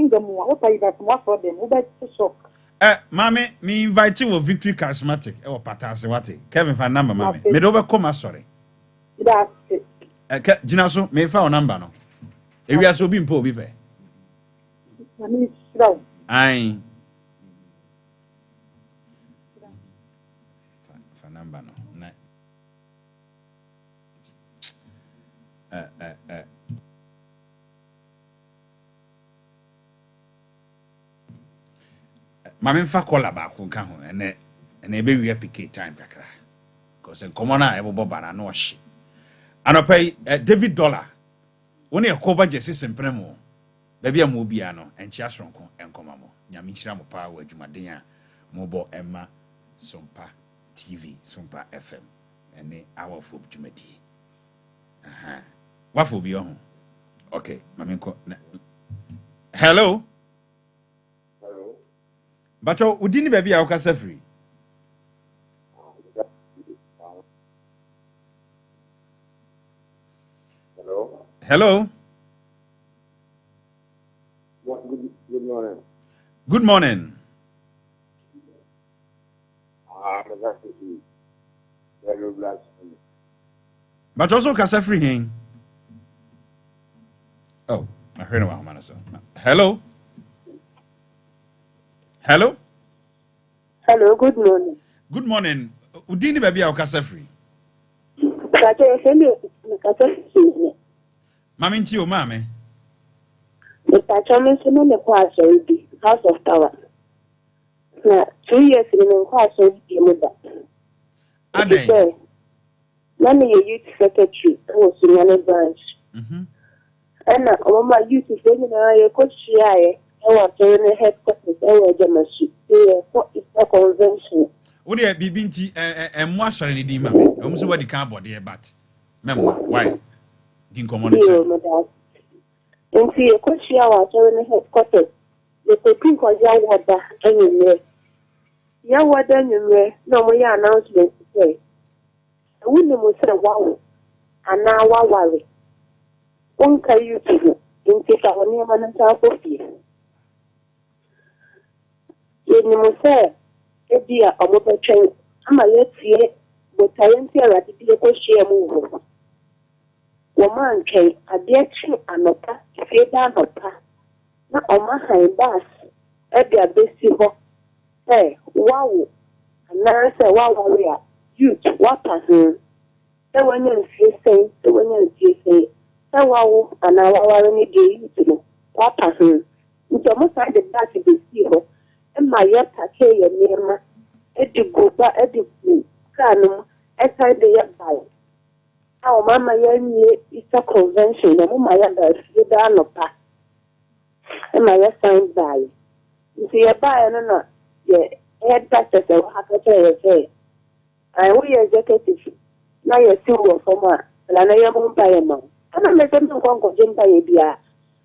Kingdom mu a, wopa yi ba som wasɔ dɛm, wobɛte shock. Maame, me invite wɔ Victory Charismatic ɛwɔ Pataase, wate? Kevin, fa number ma me. Mate. Mede wobɛkɔ ma sɔre. Meda ase. Kɛ gyina so, mefa wo number no. Ewiase obi mpo obi pɛ. Nyame nhyira wo. Ae. Fa number no na maame, mfa kɔla baako nka ho. Ɛnɛ ɛbɛwia PK time kakra because nkɔmmɔ no a ɛbobɔ ba no ano ɔhye anɔpa yi. David Dollar, wo ne ɛkɔ ba gye sese mpene mu baabi a mo biara no, ɛnkyea soronko ɛnkɔma mo. Nyame nhyira mo paa wɔ adwumaden a mobɔ ɛma Sompa TV, Sompa FM ɛne awɔfo dwumadie. Aha. Wafo bi ɔho. Okay, maame nkɔ. Hello. Hello. Batwɛ, wodi ne baabi a wokasa firi? Hello. Hello. Good morning. Good morning. Ah, I'm Hello, bless me. Batwɛ, so wokasa firi hen? Oh, ahwɛ no wɔ ahoma no so. Hello, hello. Hello, good morning. Good morning. Wodi ne baabi a wokasa firi? Kata efe mi kata fi. Maame, nti o maame. Mepatwa, me nso na mekɔ asɔre bi, House of Power. Na 2 years ni menkɔ asɔre bi mu da. Adɛn? Sɛ na meyɛ youth secretary wɔ Sunyani branch. Ɛna ɔmama youth foɔ nyinaa yɛkɔ hyiaeɛ ɛwɔ asɔre no headquarters ɛwɔ Agyamasu. Sɛ yɛkɔ Easter convention. Wodeɛ biribi nti ɛmmo asɔre no din ma me. Ɛwom sɛ woadi kan abɔdeɛ, but mɛmmoa. Why di nkɔmmɔ no Bio, kyerɛ. meda ase. Nti yɛkɔ hyia wɔ asɔre no headquarters. Yɛkɔtu hɔ yɛwɔ da anwummerɛ. Yɛwɔ da anwummerɛ na ɔmoyɛ announcement sɛ wonim sɛ wawo anaa waware, wonka youth ho, nti fa wo nneɛma no nsa akɔ fie. Yɛnim sɛ ebi a ɔmo bɛtwɛn ama yɛatie botaeɛ nti Awurade bi yɛkɔhyia mu wɔ hɔ. Wɔn antwɛn. Adeɛ kye anɔpa, fie da anɔpa na ɔmo ahan bus ɛde abɛsi hɔ sɛ wawo anaasɛ waware a, youth wapa ho, sɛ wanya mfie sɛn, sɛ wanya mfie sɛn, sɛ wawo anaa waware no deɛ, youth no wapa ho. Nti ɔmo san de bus bɛsi hɔ ɛma yɛ pack yɛ nneɛma ɛde gu ba ɛde gu kaa no mu, ɛsan de yɛ bae a ɔmo ama yɛnwie Easter convention na ɔmo ma yɛba fie da anɔpa ɛma yɛsan baeɛ. Nti yɛbaeɛ no na yɛ head pastor sɛ wɔha ka kyerɛ yɛ sɛ ae, woyɛ executive na yɛsi wɔ fam a bla na yɛmmɔ mpaeɛ ma wo. Ɛna mɛ sɛ menkɔ nkɔgye mpaeɛ biara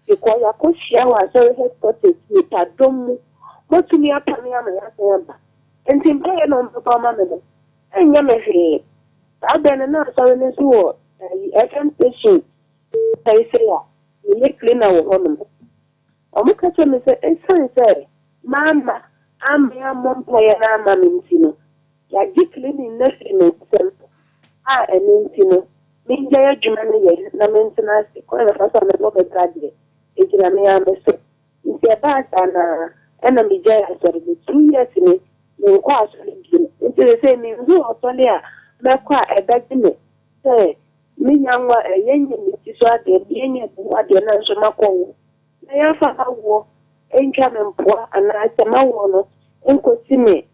because yɛakɔhyia wɔ asɔre headquarters, nipadɔm mu, mɔtumi apame ama yɛasan aba, nti mpaeɛ na ɔmbɛbɔ ama me no ɛnyɛ me hwee. Saa bɛn no na asɔre no nso wɔ ayi FM station ɛyi sɛ a meyɛ cleaner wɔ hɔnom. Ɔmo ka kyerɛ me sɛ ɛsiane sɛ maama ama yɛammɔ mpaeɛ no ama me nti no, yɛagye cleaning no afiri me nsam, a ɛno nti no mengyae adwuma no yɛ na mentena ase kwan bɛfa so a mɛbɔ me bra deɛ ɛgyina me ara me so. Nti ɛbaa saa naa ɛna megyae asɔre no. 2 years ni menkɔ asɔre bio. Nti sɛ menhu asɔre a mɛkɔ a ɛbɛgye me sɛ menya nwa ɛyɛ nyɛ me ti so adeɛ, meyɛnyɛ me ho adeɛ na nso makɔ wo na yɛmfa mawoɔ ntwa me mpoa anaasɛ mawoɔ no nkɔsi me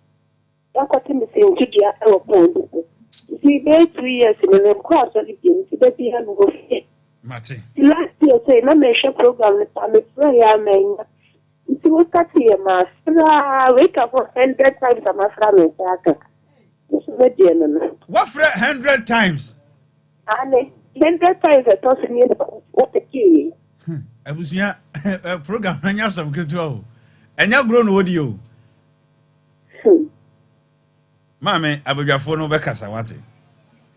yɛakɔte me sentudua wɔ kwan bi so. Nti bɛyɛ 2 years no menkɔ asɔre bio, nti da biara mewɔ fie. Mate. Nti last year sɛ na mehwɛ program no saa, mefrɛ yɛ a manya, nti wosate yɛ maafra wei ka ho 100 times a mafra me nsa aka nso mɛdeɛ no. Wafrɛ 100 times? Ane, 100 times ɛtɔ so nie na wopɛkee. Abusua, program no nyɛ asɛm ketewa o, ɛnyɛ agorɔ na wɔdi o. Maame, abadwafoɔ no bɛkasa, wate?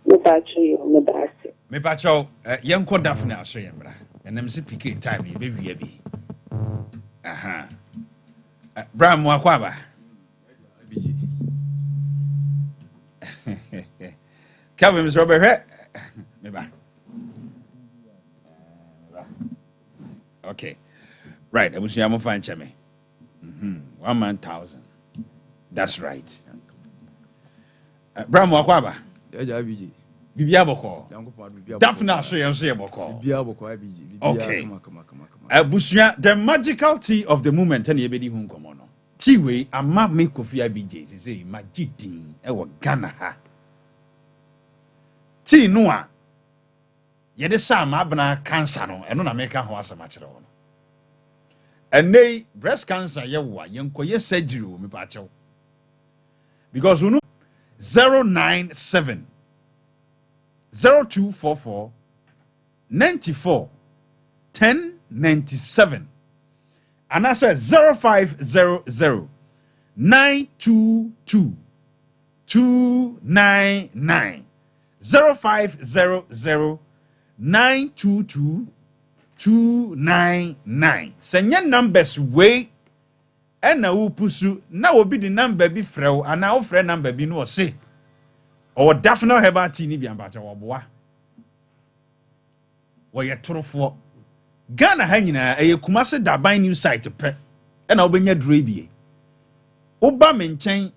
Mepakyɛ yɛ, meda ase. Mepakyɛw, yɛnkɔ Daphne aso yɛ mmra. Ɛnam sɛ PK time yɛbɛwia bi. Aha. Bra mo akɔ aba. Kelvin mesrɛ bɛhwɛ meba. Okay. Right, abusua mo fa nkyɛ me. 1,000. That's right. Bra mo akɔ aba. Ɛgya IBG. Biribiara bɔkɔɔ. Nyankopɔn adom biribiara bɔkɔɔ. Daphne so yɛn nso yɛ bɔkɔɔ. Biribiara bɔkɔɔ IBG. Biribiara Okay. kama kama kama kama. Abusua, the magical tea of the moment ɛna yɛbɛdi ho nkɔmmɔ no. Tea wei ama me Kofi IBJ sesei magye din ɛwɔ Ghana ha. Tea no a yɛde saa Maabena cancer no, ɛno na meka ho asɛm akyerɛ wo no. Ɛnnɛ yi breast cancer yɛ wo a yɛnkɔyɛ surgery o mepaakyɛw. Because wo no 097 0244 94 1097 anaasɛ 0500 922 299, 0500 922 299. Sɛ nyɛ numbers wei ɛna wopusu na obi de number bi frɛ wo anaa wofrɛ number bi no ɔse ɔwɔ Daphne herbal tea ni bi ampakyɛ wɔboa, wɔyɛ torofoɔ. Ghana ha nyinaa ɛyɛ Kumase Daban New Site pɛ ɛna wobɛnya duro yi bie. Woba me nkyɛn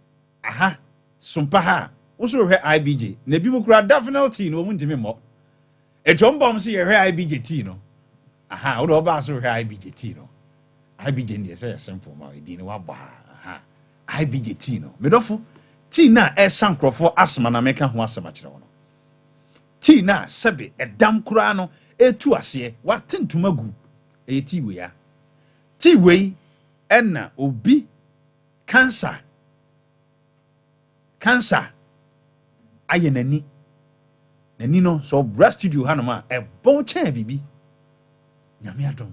aha sompa ha a, wo so wohwɛ IBJ na ebi mu kura Daphne tea no wɔn ntumi mmɔ etu wɔn bɔ wɔn so yɛhwɛ IBJ tea no aha. Wode ɔbaa so wohwɛ IBJ tea no, IBJ no deɛ sɛ yɛ simple ma ɛdin no wabɔ ha aha. IBJ tea no, medɔfo, tea no a ɛsa nkurɔfoɔ asoma na meka ho asɛm akyerɛ wo no, tea no a sɛbe ɛdam koraa no ɛtu aseɛ wate ntoma gu, ɛyɛ tea wei a. Tea wei ɛna obi cancer ayɛ n'ani n'ani no sɛ ɔbra studio hanom a ɛbɔn kyɛn biribi. Nyame adom,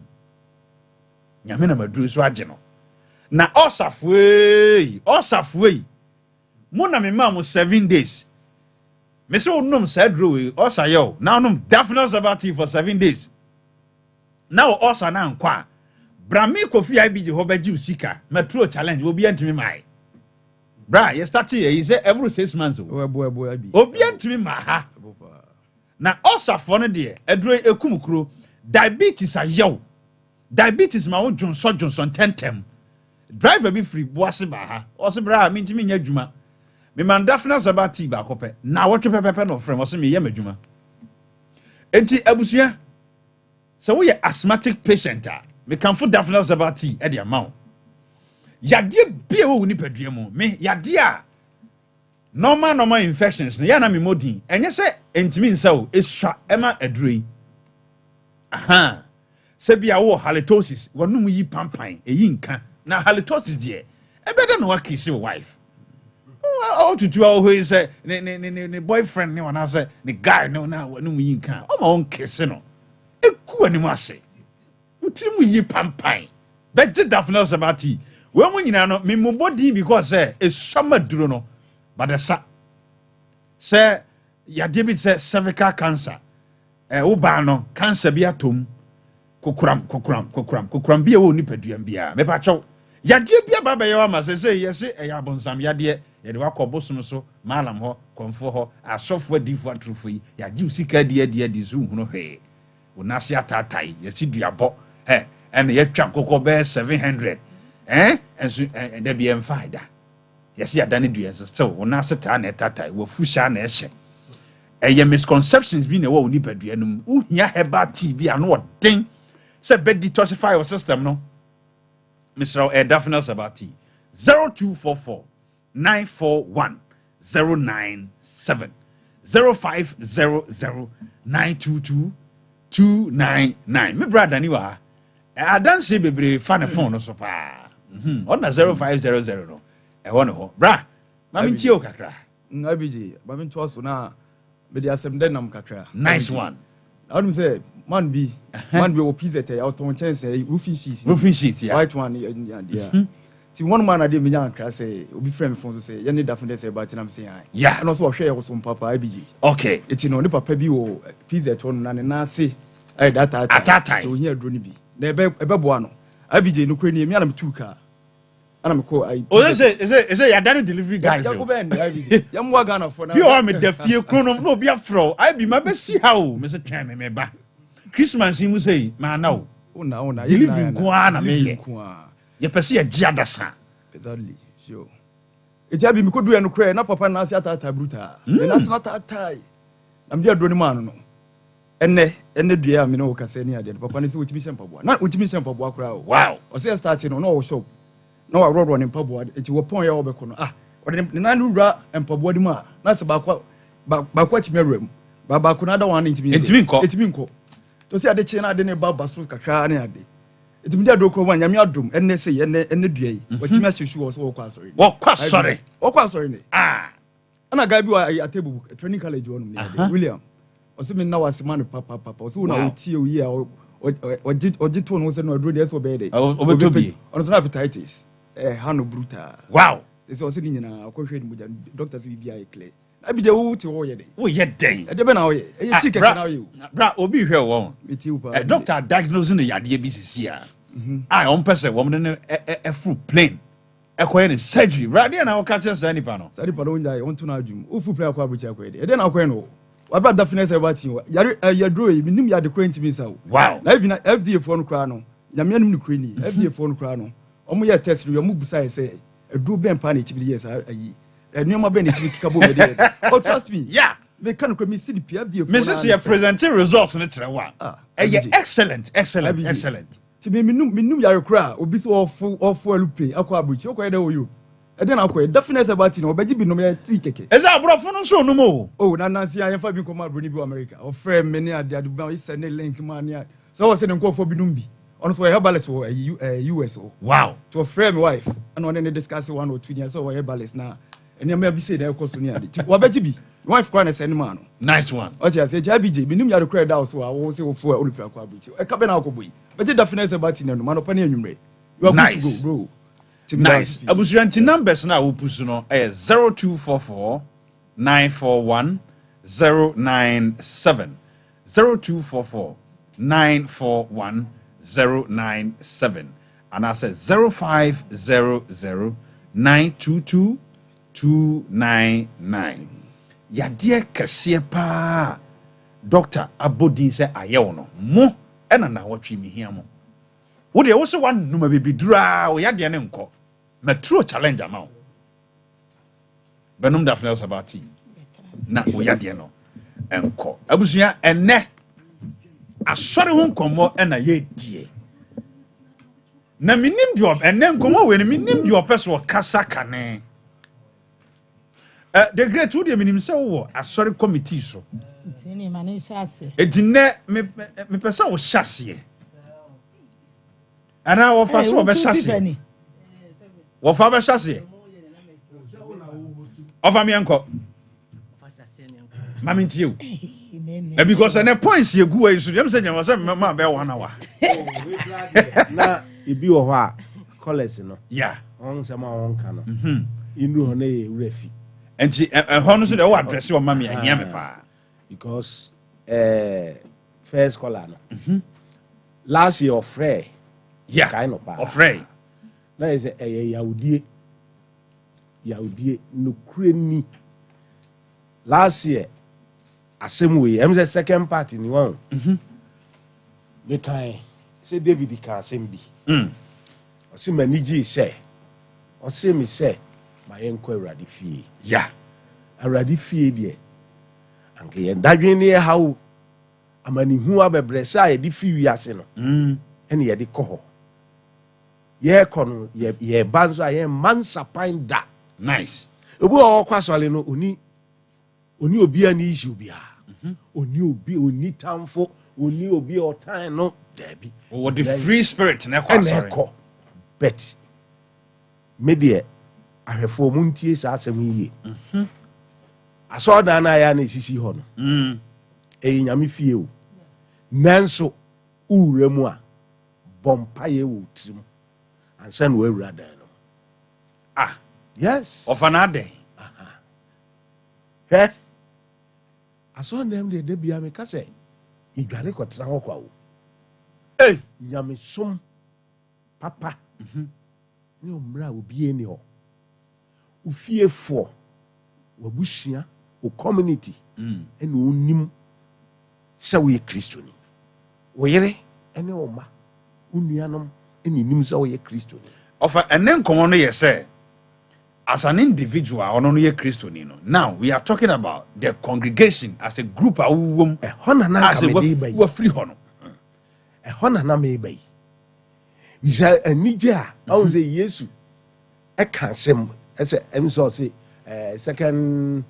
Nyame na maduro so agye no. Na ɔsafoei ɔsafoei mo na mema mo 7 days. Mese wonom saa duro wei, ɔsa yɛ o, na wonom Daphne herbal tea for 7 days na wɔ ɔsa na nkɔ a, bra me Kofi IBG hɔ bɛgye wo sika. Maturo challenge, obiara ntumi maae. Bra yɛ start yɛ yi sɛ ɛboro 6 months o. Ɛbo ɛbo abi. Obiara ntumi maa ha. Ɛbo paa. Na ɔsafoɔ no deɛ, aduro yi ekum kuro. Diabetes ayɛw, diabetes ma wo dwonsɔ dwonsɔ ntɛntɛm. Driver bi firi Boase baa ha, ɔse bra a mentumi nyɛ adwuma. Mema Daphne herbal tea baako pɛ na awɔtwe pɛpɛpɛ na ɔfrɛ m ɔse meyɛ m'adwuma. Enti abusua, sɛ woyɛ asthmatic patient a, mekamfo Daphne herbal tea ɛde ama wo. Yadeɛ bi a ɛwɔ wo nipadua mu, me yadeɛ a normal infections no yɛ na memmɔ din, ɛnyɛ sɛ ntumi nsa o, esua ɛma aduro yi aha. Sɛ bi a wowɔ halitosis, wɔnum yi pampan eyi nka na halitosis deɛ ɛbɛda na wakiss wo wife, ɔtutu a ɔhɔ yi sɛ ne boyfriend ne wɔn anaasɛ ne guy ne na wɔnum yi nka ɔma wɔn kiss no eku anim ase, wotiri mu yi pampan. Bɛgye Daphne herbal tea. Wɔn mu nyinaa no mmemmobɔ din because sɛ esua ma duro no badasa sɛ yadeɛ bi te sɛ cervical cancer, wo baa no cancer bi atom, kokoram kokoram kokoram kokoram bi a ɛwɔ nipadua biara, mepakyɛw, yadeɛ bi aba bɛyɛ ama sɛ yɛse ɛyɛ abonsam yadeɛ, yɛde wakɔ bosom so, maalam hɔ, kɔnfoɔ hɔ, asɔfoɔ, adiifoɔ atorofo yi, yɛagye wo sika adi adi adi so nhunu hwee, wo nase ataatae, yɛsi duabɔ ɛ ɛna yɛatwa nkokɔ bɛyɛ 700 ɛn ɛnso ɛ dabi ɛmfa da, yɛsi yɛada ne dua nso still wo nase taa na ɛtaatae, wafu hyɛ na ɛhyɛ. Ɛyɛ misconceptions bi na ɛwɔ wo nipadua no mu. Wohia herbal tea bi a no ɔden sɛ bɛ detoxify your system no. Mesrɛ wo, ɛyɛ Daphne herbal tea, 0244 941 097, 0500 922 299. Me bra Dani wɔ ha. Adanseɛ bebree fa ne phone no so paa. Ɔna 0500 no ɛwɔ ne hɔ. Bra ma mentie wo kakra. Abigye, ma mentoa so na mede asɛm dɛ nam kakra. Nice one. Na wonim sɛ man bi wɔ PZ ɛ ɔtɔn kyɛnsee, roofing sheets. Roofing sheets, yeah. White one yɛ adeɛ nti wɔn mu anadeɛ menya ankra sɛ obi frɛ me phone so sɛ yɛne Daphne dɛ sɛ ɛba kyerɛ m sɛ an ɛna ɔso ɔhwɛ yɛ so papa Abigye. Eti no ne papa bi wɔ PZ hɔ no na ne nan ase ayɛ dataata. Ataatae. Sɛ ohia aduro no bi na ɛbɛboa no. Abj nokorɛ nie, me a na metuu kaa ana mekɔ ayi. O sɛ sɛ sɛ yɛada no delivery guys o. Yɛkɔ bɛn Abj yɛmmoa Ghanafoɔ na. Bi wɔ hɔ a meda fie kronom na obi afrɛ o, Abi ma bɛsi ha o, mese twɛn me meba. Christmas yi mu sei maana o. Wona wona Delivery nko ara na delivery meyɛ. nko ara. Yɛpɛ sɛ yɛgye adasa. Exactly sure. Eti Abi mekɔduɛ no korɛ na papa no ase ataataa brutaa. Ne nan ase no ataatae. Na mede aduro no maa no no. Ɛnɛ ɛnɛ dua a me ne wo kasa ni adeɛ no papa no sɛ wɔtumi hyɛ mpaboa. Na wɔtumi hyɛ mpaboa koraa o. Wow. Ɔsɛ ɛstarte no na ɔwɔ shop na waworɔworɔ ne mpaboa nti wɔpɔn yɛ a wɔbɛkɔ no ah ɔde ne nan no wura mpaboa no mu a na sɛ baako baako atumi awura mu ba baako no ada wɔn ano ntumi Ntumi nkɔ. ntumi nkɔ to sɛ ade kye na ade ne ba ba so kakra ne ade ntumi de aduro kɔ mu a nyame adom ɛnɛ sɛ ɛnɛ ɛnɛ dua yi wɔtumi ahyɛ su wɔ so wɔkɔ asɔre Wɔkɔ asɔre. wɔkɔ asɔre ne Ah. ɛna guy bi wɔ ayi Atebubu training college hɔ nom ne ade William ɔsɛ mi nna wase ma no papapapa ɔsɛ wo na wotie wo yie a ɔgye ɔgye to no sɛ no aduro deɛ ɛsɛ ɔbɛyɛ dɛ Ɔbɛtɔ bi. Ɔno nso na hepatitis ɛha no brutal. Wow. Ɛsɛ ɔsɛ ne nyinaa ɔkɔhwɛ ne mogya doctor sɛ biribi ayɛ clear na bi deɛ wo te hɔ yɛ dɛ. Woyɛ dɛn? Ɛdeɛ bɛ na woyɛ ɛyɛ tii kɛkɛ na woyɛ o. Bra obi hwɛ wɔn. Metie wo paa. Doctor diagnose ne yadeɛ bi sisi a a wɔn pɛ sɛ wɔn de no ɛfuru plane ɛkɔyɛ ne surgery. Bra deɛ na wɔka kyerɛ saa nipa no. Saa nipa no wonyae wɔnto no adwene mu wofu plane akɔ aburokyi akɔyɛ dɛ ɛdeɛ na akɔyɛ no wɔ wabra da finɛ sɛ ɛba tii wɔ yare ɛyɛ duro yi menim yade koraa ntumi nsa o. Wow. Na even FDA foɔ no koraa no nyame anim no koraa ni FDA foɔ no koraa no wɔn yɛ test no wɔn busa yɛ sɛ aduro bɛn paa na ɛtumi de yɛ saa ayi nneɛma bɛn na ɛtumi keka bom ɛde yɛ dɛ oh trust me. Yeah. Meka no koraa mesi no pii FDA foɔ Mesi sɛ yɛ present results no kyerɛ wo a ɛyɛ excellent excellent excellent. Nti me menum menum yare koraa obi sɛ ɔfo ɔfo aeroplane akɔ aburokyi ɔkɔyɛ dɛ wɔ Europe ɛdɛn na akɔyɛ definitely sɛ ɛba ti no ɔbɛgye bi nom yɛ tea kɛkɛ. Ɛsɛ aborɔfo no nso nom o. Oh na nansi a yɛnfa bi nkɔma aburoni bi wɔ America ɔfrɛ me ne ade ade ma sɛ ne link ma ne ade sɛ ɔwɔ sɛ ne nkurɔfoɔ bi nom bi ɔno nso ɔyɛ herbalist wɔ ɛyi ɛɛ US hɔ. Wow. Nti ɔfrɛ me wife ɛna ɔne ne discuss one or two nea sɛ ɔyɛ herbalist na nneɛma bi sei na ɛkɔ so ne ade nti wabɛgye bi me wife koraa na ɛsɛ ne maa no. Nice one. Ɔte aseɛ nti IBJ menim yare koraa ɛda wo so a wo sɛ wofo a worepira kɔ aburokyi ɛka bɛ na akɔbɔ yi bɛgye dafe na ɛsɛ ba ti na num anɔpa ne anwummerɛ you are good Nice. to go bro. Nti meda ase Nice. pii. Abusua nti numbers no a wopusu no ɛyɛ 0244 941 097 0244 941 097 anaasɛ 0500 922 299. Yadeɛ kɛseɛ paa a doctor abɔ din sɛ ayɛ wo no, mo ɛna nawɔtwe mehia mo. Wo deɛ wo sɛ woanom abibiduro a wo yadeɛ no nkɔ. Maturo challenge ama wo. Bɛnom Daphne Herbal tea na wo yadeɛ no nkɔ. Abusua ɛnɛ asɔre ho nkɔmmɔ ɛna yɛdie. Na menim deɛ ɛnɛ nkɔmmɔ wei no menim deɛ ɔpɛ so ɔkasa kane. The Great, wo deɛ menim sɛ wowɔ asɔre committee so. Enti nnɛ mepɛ sɛ wohyɛ aseɛ. Anaa wɔfa so wɔbɛhyɛ aseɛ. Wɔfa bɛhyɛ aseɛ. Ɔfa meɛnkɔ. Ma mentie o. Because ɛnɛ points yɛ gu ayi so deɛ sɛ nyɛ sɛ mma bɛyɛ 1 hour. Na ebi wɔ hɔ a college no. Yeah. Wɔn nsɛm a wɔn ka no. Nnuru hɔ na yɛ wura fi. Nti ɛhɔ no so deɛ wɔwɔ address wɔ ma mi ahia mi paa. Because first caller no. Last year ɔfrɛ. Yeah. Kae no paa. Ɔfrɛ. Na yɛ sɛ ɛyɛ yawudie. Yawudie nukure ni. Last year asɛm wei ɛm sɛ second part ni wɔn. Mekan sɛ David ka asɛm bi. Ɔsi m'ani gye sɛ ɔsi mi sɛ ma yɛn kɔ Awurade fie. Yeah. Awurade fie deɛ anka yɛn dadwen ne yɛ haw amanihu abɛbrɛ sɛ a yɛde firi wiase no. Ɛna yɛde kɔ hɔ. Yɛrekɔ no yɛba nso a yɛn mma nsapan da. Nice. Obi wɔ ɔkɔ asɔre no oni obi a ne issue biara. Oni obi oni tamfo oni obi a ɔtan no daabi. Wɔ the free spirit na ɛkɔ asɔre. Ɛna ɛkɔ. But me deɛ ahwɛfoɔ mu ntie saa asɛm yi yie. Asɔredan no a yɛ a na esisi hɔ no. Ɛyɛ nyame fie o. Nanso wowura mu a bɔ mpaeɛ wɔ tirim ansa na wawura dan no mu. Ah. Yes. Ɔfa na adɛn? Hwɛ. Asɔredan deɛ da bia meka sɛ yɛdwane kɔtena hɔ kwa o. Hey. Nyamesom Papa ne ɔmmerɛ a obiara nni hɔ. Wo fiefoɔ, w'abusua, wo community ɛna ɔnim sɛ woyɛ Kristoni. Wo yere ne wo mma, wo nuanom ɛna ɛnim sɛ woyɛ Kristoni. Ɔfa ɛnɛ nkɔmmɔ no yɛ sɛ as an individual a ɔno no yɛ Kristoni no, now we are talking about the congregation as a group a wowɔ mu. Ɛhɔ na na a nka sɛ mede ba yi. wafiri hɔ no. Ɛhɔ na na meba yi. Sɛ anigye a, ɔhu sɛ Yesu ɛka asɛm ɛsɛ ɛm sɛ ɔse second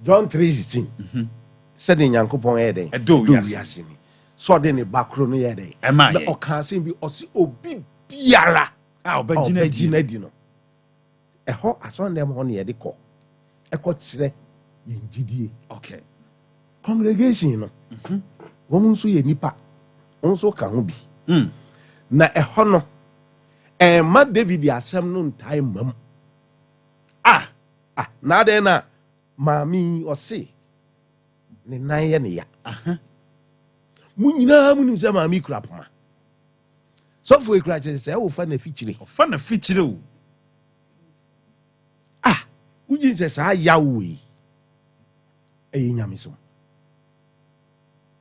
John 3:16 sɛdeɛ Nyankopɔn yɛ dɛn Ɛdɔ wiase. wiase ni sɛ ɔde ne ba koro no yɛ dɛn Ɛmaa na yɛn. ɔka asɛm bi ɔse obi biara A a ɔbɛgyina ɔbɛgyina di. di no ɛhɔ asɔndɛm hɔ ne yɛde kɔ ɛkɔ kyerɛ yɛn gyidie. Okay. Congregation no wɔn nso yɛ nipa, wɔn nso ka ho bi. Na ɛhɔ no ɛma David asɛm no ntae mam. Ah. Ah, na adɛn na maame yi ɔse ne nan yɛ ne ya? Mo nyinaa mo nim sɛ maame yi kura poma. Sɔfo ekura kyerɛ sɛ ɛwɔ fa na fikyire. Ɔfa na fikyire o. Ah, wogye sɛ saa yaw wei ɛyɛ nyamesom.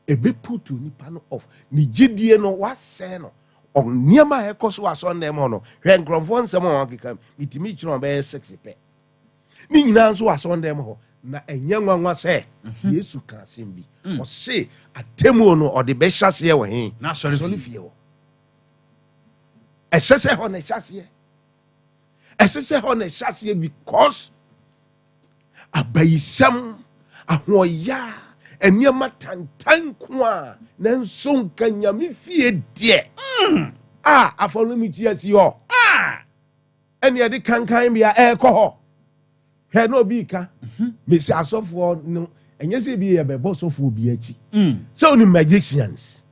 Ebe put nipa no off ne gyidie no wasɛe no. Nneɛma a ɛkɔ so wɔ asɔndan mu hɔ no, hwɛ nkurɔfoɔ nsɛm a wɔakeka, metumi kyerɛ wɔn bɛyɛ 6 pɛ. Ne nyinaa nso wɔ asɔndan mu hɔ. Na ɛnyɛ nwanwa sɛ Yesu ka asɛm bi. Ɔse atemmuo no ɔde bɛhyɛ aseɛ wɔ he? N'asɔre Asɔre fie. fie hɔ. Ɛsɛ sɛ hɔ na ɛhyɛ aseɛ. Ɛsɛ sɛ hɔ na ɛhyɛ aseɛ because abayisɛm, ahoɔya, nneɛma tantan ko a nanso nka Nyame fie deɛ. A afɔremukyia si hɔ. Ɛne yɛde kankan bea ɛrekɔ hɔ. Hwɛ na obi ka. Mesi asɔfoɔ no, ɛnyɛ sɛ bi yɛbɛbɔ sɔfoɔ bi akyi. Sɛ onim magicians.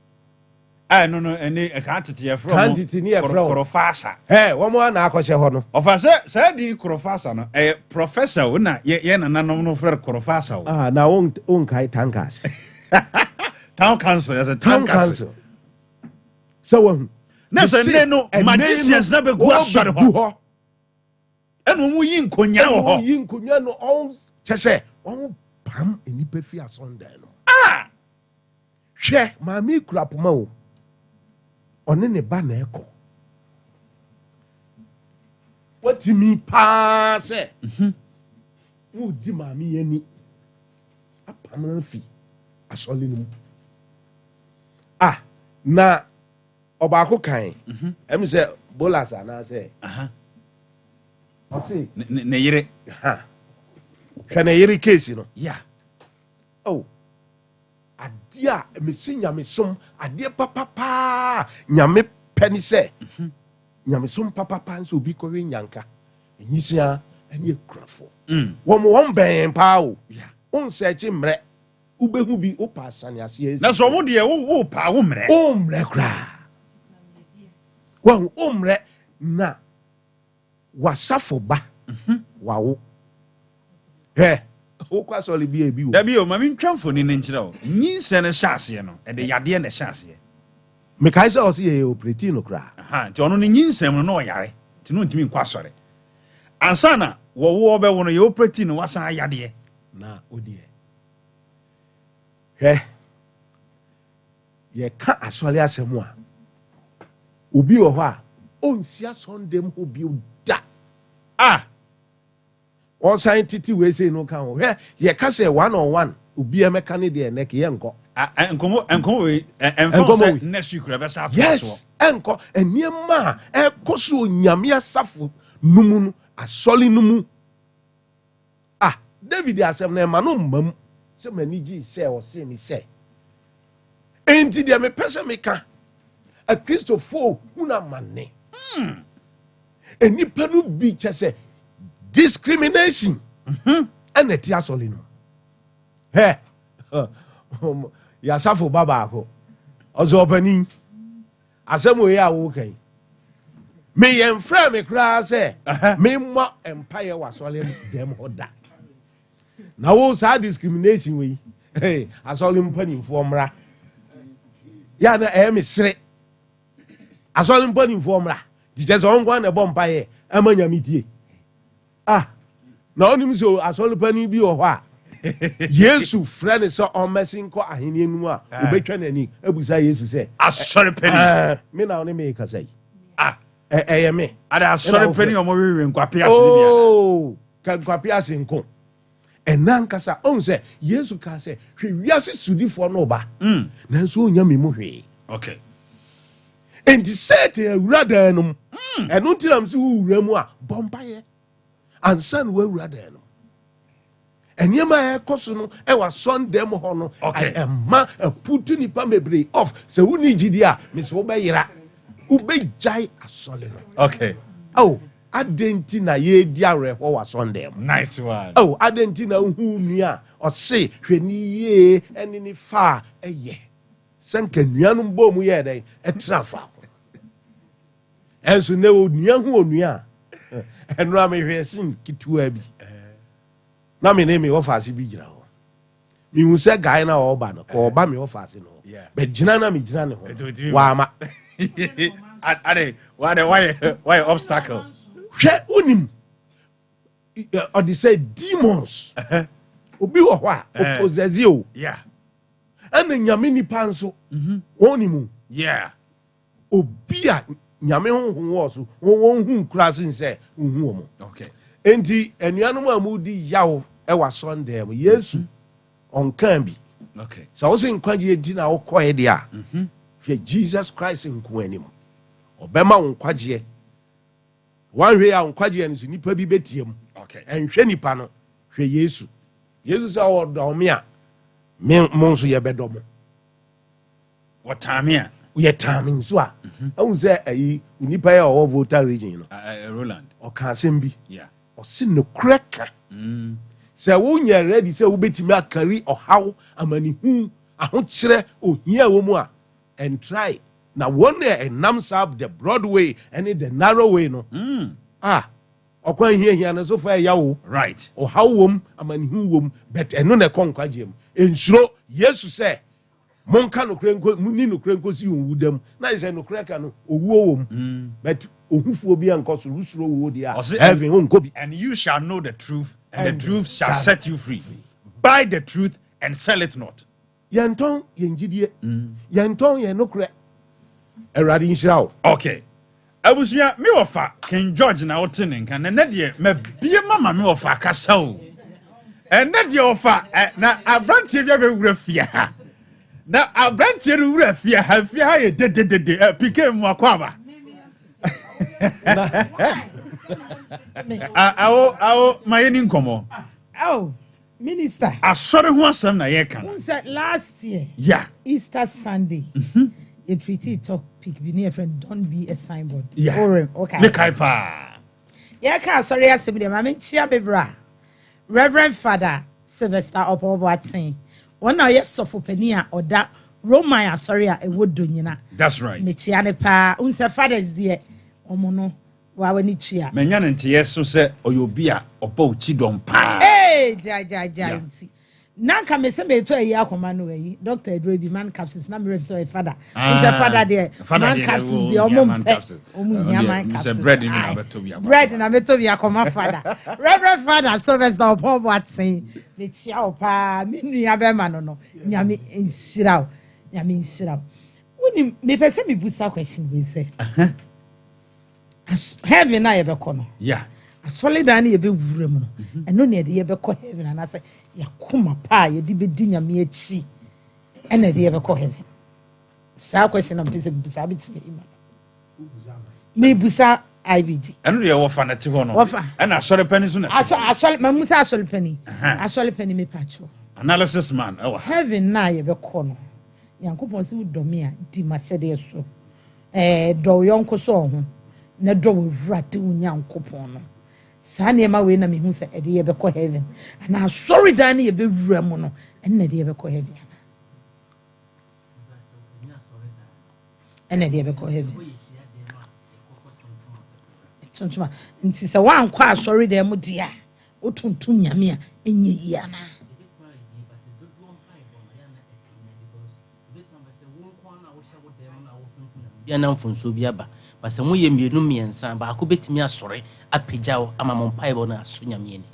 No no, ɛne ɛka tete yɛfrɛ Kan wɔn tete ne yɛfrɛ wɔn. Korofasa. Wɔn a na akɔhyɛ hɔ no. Ɔfa sɛ saa din Korofasa no, ɛyɛ professor o na yɛ nananom no frɛ no Korofasa o. Ah, na wonkae town council. Town council, yɛsɛ town Town council. council. Sɛ wahu. Na sɛ Mese, nnɛ no, ɛnnɛ magicians no, na bɛgu asɔre hɔ. wɔbɛgu hɔ. Ɛna wɔn yi nkonya wɔ hɔ. Ɛna wɔn yi nkonya no, wɔn kyɛ sɛ wɔn pam nnipa fi asɔndan no. Hwɛ, maame kura poma o. Ɔne ne ba na ɛkɔ. Watumi paa sɛ wodi maame yi ani apam no fi asɔre no mu. Ah, na ɔbaako kan ɛmi sɛ bolas anaasɛ ɔse ne yere. Ha. Hwɛ ne yere case no. Oh. Adeɛ a mesi nyamesom adeɛ papapaa nyame pɛ ni sɛ nyamesom papapaa nso obi kɔwe nyanka enyisia ɛne akurafoɔ. Wɔn bɛn paa o. Wɔn nsɛ akyi mmerɛ. Wobɛhu bi wopa asane aseɛ. Na sɛ ɔmo deɛ wo pa wo mmerɛ. Wo mmerɛ koraa. Wɔn wo mmerɛ na wasafo ba wawo. Hwɛ wokɔ asɔre bi a ebi wɔ. Dabi o, maame ntwa mfoni ne nkyerɛ o. Nyinsɛn no hyɛ aseɛ no, ɛde yadeɛ na ɛhyɛ aseɛ. Mekae sɛ ɔse yɛyɛ operate no koraa. Aha, nti ɔno ne nyinsɛn no na ɔyare. Nti no ntumi nkɔ asɔre. Ansa na wɔwo ɔbɛwo no, yɛ operate no wasan ayadeɛ. Na o deɛ. Hwɛ. Yɛka asɔre asɛm a, obi wɔ hɔ a, ɔnsi asɔndɛm hɔ bio da. Ɔsan tete wei sei no ka ho. Hwɛ, yɛka sɛ one on one, obi ɛmɛka ne deɛ ɛnɛ ke yɛnkɔ. Nkɔmɔ wei, ɛmfa Nkɔmɔ sɛ wei. next week kura bɛsa ato Yes, soɔ. ɛnkɔ. Nneɛma a ɛkɔ so Onyame asafo no mu no, asɔre no mu. Ah, David asɛm no ɛma no mma mu sɛ m'ani gye sɛ ɔse me sɛ. Enti deɛ mepɛ sɛ meka, Akristofoɔ hunu amane. Nnipa no bi kyɛ sɛ discrimination ɛna ɛte asɔre no. Hɛ, yasafo ba baako, ɔsɛ ɔpanin, asɛm wei a woka yi, meyɛ mfrɛ me koraa sɛ memmɔ mpaeɛ wɔ asɔre dɛm hɔ da. Na wo saa discrimination wei, hey, asɔre mpanimfoɔ mmra. Ya na ɛyɛ me sere. Asɔre mpanimfoɔ mmra. Nti kyerɛ sɛ ɔno nko ara na ɛbɔ mpaeɛ ɛma Nyame tie. Ah, na ɔnim sɛ asɔre panin bi wɔ hɔ a Yesu frɛ no sɛ ɔmmɛsen nkɔ ahenni no mu a, ɔbɛtwa n'ani abusa Yesu sɛ, Asɔre panin? Eh, me na wo ne me rekasa yi. Ah. Ɛyɛ me. Ada asɔre panin a wɔwewe nkwape ase no bi ana? Oh, ka nkwape ase nko. Ɛna ankasa, ɔhu sɛ Yesu kaa sɛ, hwɛ wiase sodifoɔ no ba, nanso ɔnnya me mu hwee. Okay. Enti Satan awura dan no mu. Ɛno nti na mese wowura mu a, bɔ mpaeɛ ansa na woawura dan no mu. Nneɛma a ɛkɔ so no ɛwɔ asɔndɛm hɔ no, ɛma ɛputu nipa bebree off. Sɛ wonni gyidi a, mese wobɛyera, wobɛgyae asɔre no. Okay. Oh, adɛn nti na yɛredi awerɛhoɔ wɔ asɔndɛm? Nice one. Oh, adɛn nti na wohu nua a ɔse hwɛ ne yie ɛne ne fa a ɛyɛ sɛ nka nuanom bɔɔ mu yɛɛ dɛn ɛtena faako. Ɛnso nɛ onua hu onua a, ɛno a mehwɛ sen ketewa bi na me ne me ɔfaase bi gyina hɔ. Mehu sɛ guy na ɔba no, kɔ ɔba me ɔfaase no hɔ. But gyina na megyina ne ho no, wama. Ade, wade, wayɛ, wayɛ obstacle. Hwɛ, wonim, ɔde sɛ demons. Obi wɔ hɔ a, ɔpossess o. Ɛna nyame nipa nso, wɔn ni mu. Obi a Nyame honhom wɔ so, wɔn wɔn hu nkura sen sɛ wohu wɔn. Okay. Enti anuanom a mudi yaw wɔ asɔndan mu, Yesu ɔnkaa bi. Okay. Sɛ wose nkwagyeɛ nti na wokɔɛ deɛ a, hwɛ Jesus Christ nko anim. Ɔbɛma wo nkwagyeɛ. Wanhwɛ yɛ a nkwagyeɛ no so nipa bi bɛtia mu. Okay. Ɛnhwɛ nipa no, hwɛ Yesu. Yesu sɛ ɔdɔ me a, me mo nso yɛbɛdɔ mo. Wɔtaa me a. Yɛtaa me nso a. Ɛhu sɛ ayi onipa yi a ɔwɔ Volta region no. Roland. Ɔka asɛm bi. Yeah. Ɔse nokorɛ ka. Sɛ wonyɛ ready sɛ wobɛtumi akari ɔhaw, amanihu, ahokyerɛ, ohia a ɛwɔ mu a, ɛntrae. Na wɔn a ɛnam saa the broad way ɛne the narrow way no, ah, ɔkwan hiahia no so fa ɛya o. Right. Ɔhaw wom, amanihu wom, but ɛno na ɛkɔ nkwagyeɛ mu. Nsuro Yesu sɛ Monka nokorɛ nko, monni nokorɛ nkɔsi owu da mu. Na ayɛ sɛ nokorɛ ka no, owuo wɔ mu. Mm. But ohufoɔ bi ankɔ soro, wosuro owuo deɛ a, heaven wonkɔ bi. And you shall know the truth, and, and the truth shall set you free. Buy the truth and sell it not. Yɛntɔn yɛn gyidie, mm. yɛntɔn yɛn nokorɛ. Awurade nhyira wo. Okay. Abusua, me wɔfa King George na wote ne nka. Na ɛnɛ deɛ mabie mama me wɔfa akasa o. Ɛnɛ deɛ wɔfa ɛ na aberanteɛ bi abɛwura fie ha. Na aberanteɛ no wura fie ha, fie ha yɛ dededede ɛ pike mu akɔ aba. Awo awo ma yɛ ni nkɔmɔ. Oh. Minister. Asɔre ho asɛm na yɛka no. Wohu sɛ last year. Yeah. Easter Sunday. Mm-hmm. Yɛ treaty topic bi ne yɛfrɛ no don't be a signboard. Yeah. Orem, okay. Me kae paa. Yɛka asɔre asɛm deɛ maame nkyia me bra. Reverend Father Sylvester Ɔpɔn Boateng. Wɔn na ɔyɛ sɔfo panin a ɔda Roman asɔre a ɛwɔ Donyina. That's right. Mekyia ne paa. Wohu sɛ fathers deɛ wɔn no Waa w'ani tua. Manya no nteyɛ so sɛ ɔyɛ obi a ɔbɔ wo kyidɔm paa. Ee gyae gyae gyae nti na nka me sɛ meetɔ ayi akɔma no ayi doctor aduro bi man capsules na merɛ fi sɛ ɔyɛ fada ah, sɛ fada deɛ man capsules deɛ ɔmo mpɛ ɔmo hia man capsules bread na bɛtɔ bi akɔma bread na bɛtɔ bi akɔma fada reverend fada Sylvester Ɔpɔn Boateng mekyia wo paa me nua bɛma no no nyame nhyira wo nyame nhyira wo wonim mepɛ sɛ mebusa question wei sɛ heaven a yɛbɛkɔ no asɔredan no yɛbɛwura mu no mhm. ɛno na yɛde yɛbɛkɔ heaven anaasɛ yɛakoma pa a yɛde bɛdi nyame akyi ɛna yɛde yɛbɛkɔ heaven saa question na mpɛ sɛ mbusa bɛtumi ima mebusa ibg ɛno deɛ wɔfa na te hɔ no wɔfa ɛna asɔre pani so na te hɔ asɔre mamusa asɔre pani asɔre pani mepa kyɛw analysis man ɛwɔ heaven na yɛbɛkɔ no nyankopɔn sɛ wodɔ me a di m'ahyɛdeɛ so Ɛɛ, dɔ wo yɔnko sɛ wo ho, na dɔ w'Awurade wo Nyankopɔn no. Saa nneɛma wei na mehu sɛ ɛde yɛbɛkɔ heaven. Anaa asɔredan no yɛbɛwura mu no, ɛno na ɛde yɛbɛkɔ heaven anaa? Ɛna ɛde yɛbɛkɔ heaven. Tuntum a, nti sɛ woankɔ asɔredan mu deɛ a, wotontom Nyame a, ɛnyɛ yie anaa? Ebia na mfomsoɔ bi aba. But sɛ moyɛ mmienu mmiɛnsa a, baako bɛtumi asɔre apagya wo ama mo mpaebɔ no asɔ Nyame ani.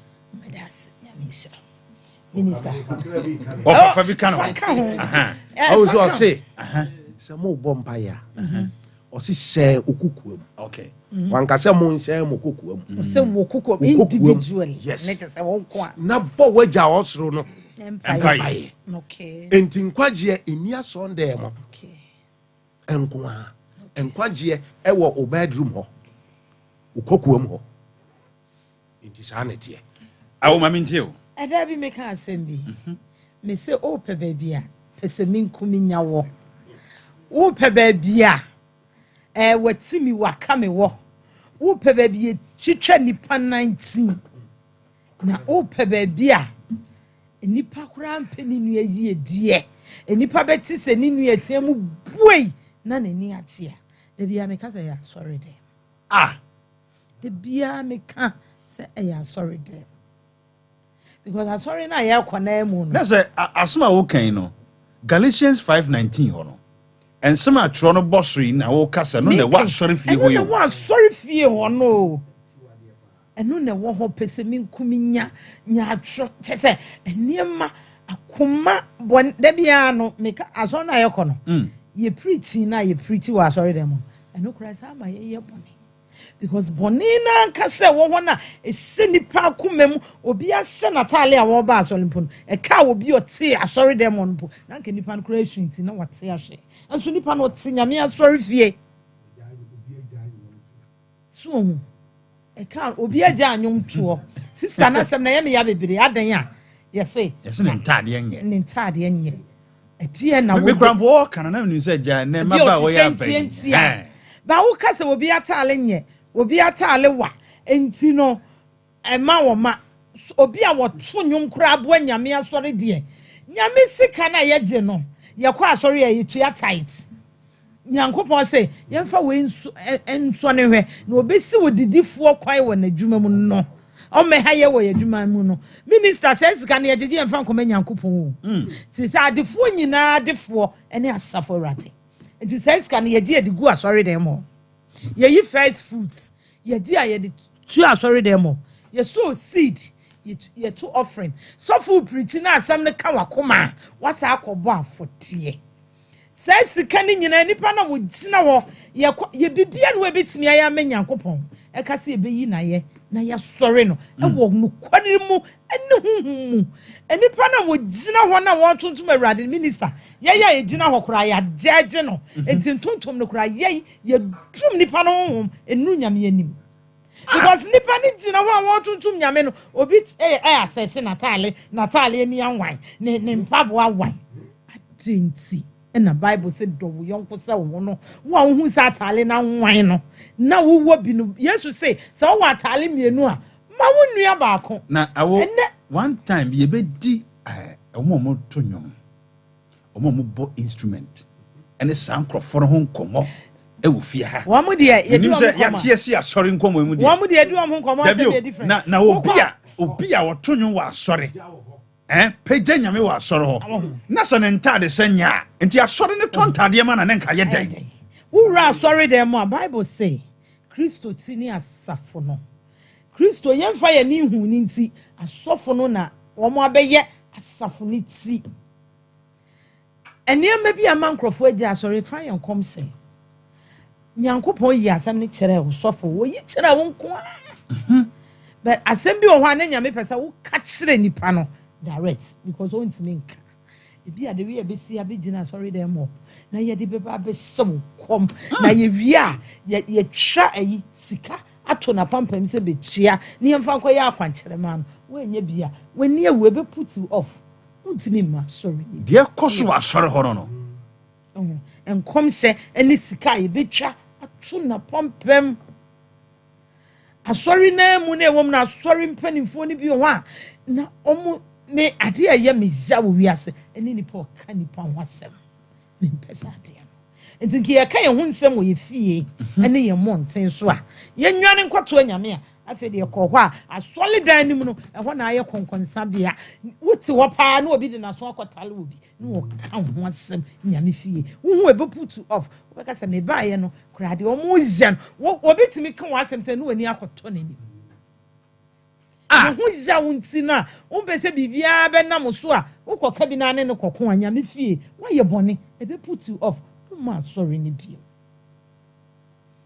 Meda ase, Nyame nhyira wo. Minister. Ɔfafa bi ka ne ho. Fa ka ho. Ɔwɔ sɛ ɔse sɛ mobɔ mpaeɛ a ɔse hyɛ wo kokoa mu. Okay. Wanka sɛ monhyɛ mo kokoa mu. Ɔsɛ wɔ kokoa mu individually. Yes. Ne kyɛ sɛ wɔn nko a. Na bɔ w'agya a ɔsoro no mpaeɛ. Okay. Enti nkwagyeɛ ɛnni asɔndɛɛ mu. Okay. Nko ara. Nkwagyeɛ ɛwɔ wo bedroom hɔ. Wo kokoa mu hɔ. Nti saa na ɛteɛ. Awo ma mentie o. Ɛda bi meka asɛm bi. Me se wopɛ baabi a pɛsɛmenkominya wɔ. Wopɛ baabi a ɛɛ watimi waka me wɔ. Wopɛ baabi a twitwa nipa nan ti. Na wopɛ baabi a nipa koraa mpɛ ne nua yie deɛ. Nipa bɛte sɛ ne nua tea mu buei na n'ani agye a. Da biara meka sɛ ɛyɛ asɔre dɛm. Ah! Da biara meka sɛ ɛyɛ asɔre dɛm. Because asɔre no a yɛkɔ na mu no. Na sɛ asɛm a woka yi no, Galatians 5:19 hɔ no, nsɛm a twerɛ no bɔ so yi na woka sɛ no na ɛwɔ asɔre fie hɔ yi o. Ɛno na ɛwɔ asɔre fie hɔ no o. Ɛno na ɛwɔ hɔ pɛ sɛ menkum nya nya atwerɛ kyɛ sɛ nneɛma akoma bɔ da biara no meka asɔre no a yɛkɔ no yɛ preaching na yɛ preach wɔ asɔre dɛm no ɛno koraa saa ma yɛyɛ bɔne. Because bɔne no ankasa ɛwɔ hɔ no a ɛhyɛ nipa akoma mu, obi ahyɛ n'ataale a wɔreba asɔre mpo no, ɛka obi ɔte asɔre dɛm hɔ no mpo, na anka nipa no koraa ahwiri nti na wate ahwɛ. Nso nipa no ɔte Nyame asɔre fie. So ohu, ɛka obi agya anwom toɔ. Sista no asɛm na ɛyɛ me ya bebree, adɛn a yɛse Yɛse ne ntaadeɛ nyɛ. Ne ntaadeɛ nyɛ. Ɛdeɛ na Me wo kura mpo ɔka no na menim sɛ gya ne Ebi mmabaa a wɔyɛ ɔhyehyɛ aba yi. ntiantia. Ba wo ka sɛ obi ataale nyɛ, obi ataale wa, nti no ɛma wɔ ma. Obi a wɔto nnwom koraa aboa Nyame asɔre deɛ, Nyame sika no a yɛgye no, yɛkɔ asɔre a yɛtua tithe. Nyankopɔn se yɛmfa wei nsɔ ne hwɛ, na obesi wo didifoɔ kwan wɔ n'adwuma mu no. Ɔmmɛha yɛ wɔ yɛn adwuma mu no. Minister, sɛ sika no yɛgyegye yɛmfa nkɔma Nyankopɔn o. Nti sɛ adefoɔ nyinaa adefoɔ ne asafo Awurade. Nti sɛ sika no yɛgye yɛde gu asɔre dɛm hɔ. Yɛyi first fruits, yɛgye a yɛde tu asɔre dɛm hɔ. Yɛsow seed, yɛto offering. Sɔfo preach na asɛm no ka wakoma a, wasa akɔbɔ afɔdeɛ. Sɛ sika no nyinaa nipa na wogyina hɔ, yɛkɔ yɛ bibia no ebetumi ayɛ ama Nyankopɔn. Ɛka sɛ yɛbɛyi n'ayɛ na yɛasɔre no ɛwɔ nokware mu ɛne honhom mu. Nipa na wogyina hɔ na wɔntontom Awurade minister, yɛyɛ a yɛgyina hɔ koraa yɛagyɛgye no. Enti ntontom no koraa yɛi yɛdum nipa no honhom ɛnu Nyame anim. Because nipa ne gyina hɔ a wɔtontom Nyame no, obi ɛyɛ asɛse n'ataale, n'ataale ani anwan, ne mpaboa wan. Ade nti ɛna Bible sɛ dɔ wo yɔnko sɛ wo ho no, wo a wohu sɛ ataale na nwan no, na wowɔ bi no, Yesu se sɛ wowɔ ataale mmienu a, ma wo nua baako. Na awo one time yɛbɛdi ɔmo a ɔmo to nnwom, ɔmo a ɔmo bɔ instrument, ɛne saa nkorɔfoɔ no ho nkɔmmɔ ɛwɔ fie ha. Wɔn mo deɛ yɛdi Menim wɔn sɛ nkɔmmɔ. yɛate asi asɔre nkɔmmɔ mu deɛ. Wɔn mo deɛ yɛdi wɔn ho nkɔmmɔ Dabi asɛm o, yɛ different. na obi a ɔto nnwom wɔ asɔre, pagya Nyame wɔ asɔre hɔ. Na sɛ ne ntaade sɛ nyɛ a, nti asɔre ne tɔ ntaadeɛ ma na ne nka yɛ dɛn? Wowura asɔre dɛm mu a, Bible say Kristo ti ne asafo no. Kristo yɛmfa yɛn ani hu ne nti, asɔfo no na wɔn abɛyɛ asafo ne ti. Nneɛma bi a ma nkurɔfoɔ agya asɔre fa yɛn nkɔmhyɛ. Nyankopɔn yi asɛm no kyerɛ wo sɔfo, woyi kyerɛ wo nko ara. But asɛm bi wɔ hɔ a ne Nyame pɛ sɛ woka kyerɛ nipa no direct because ɔntumi nka. Ebi a de wi abɛsi abɛgyina asɔre dɛm hɔ na yɛde bɛba abɛhyɛ wo kɔm. Na yɛwie a yɛtwa ayi sika ato n'apampam sɛ bɛtua ne yɛmfa nkɔyɛ akwankyerɛ ma no. Woanyɛ bi a w'ani awu, ɛbɛ put you off. Wontumi mma asɔre ni. Deɛ ɛkɔ so wɔ asɔre hɔ no no. Nkɔmhyɛ ne sika a yɛbɛtwa ato n'apampam. Asɔre naa mu na ɛwɔ mu na asɔre mpanimfoɔ no bi wɔ hɔ a na ɔmo me adeɛ a ɛyɛ me ya wɔ wiase ɛne nipa ɔka nipa ho asɛm. Mempɛ saa adeɛ no. Nti nka yɛka yɛn ho nsɛm wɔ yɛn fie ne yɛn mmɔnten so a, yɛnnwane nkɔto anyame a, afei deɛ yɛkɔɔ hɔ a, asɔredan no mu no, ɛhɔ na ayɛ kɔnkɔnsabea. Wote hɔ paa na obi de n'aso akɔtale obi na ɔka wo ho asɛm Nyame fie. Wohu a ɛbɛ put you off. Wobɛka sɛ mebaeɛ no koraa deɛ wɔyɛ no, obi tumi ka w'asɛm sɛ ne w'ani akɔtɔ n'anim. Ah! Ne ho yaw nti no a, wompɛ sɛ biribiara bɛnam wo so a, wokɔka bi na ne no kɔko a, Nyame fie, woayɛ bɔne, ɛbɛ put you off, womma asɔre no bio.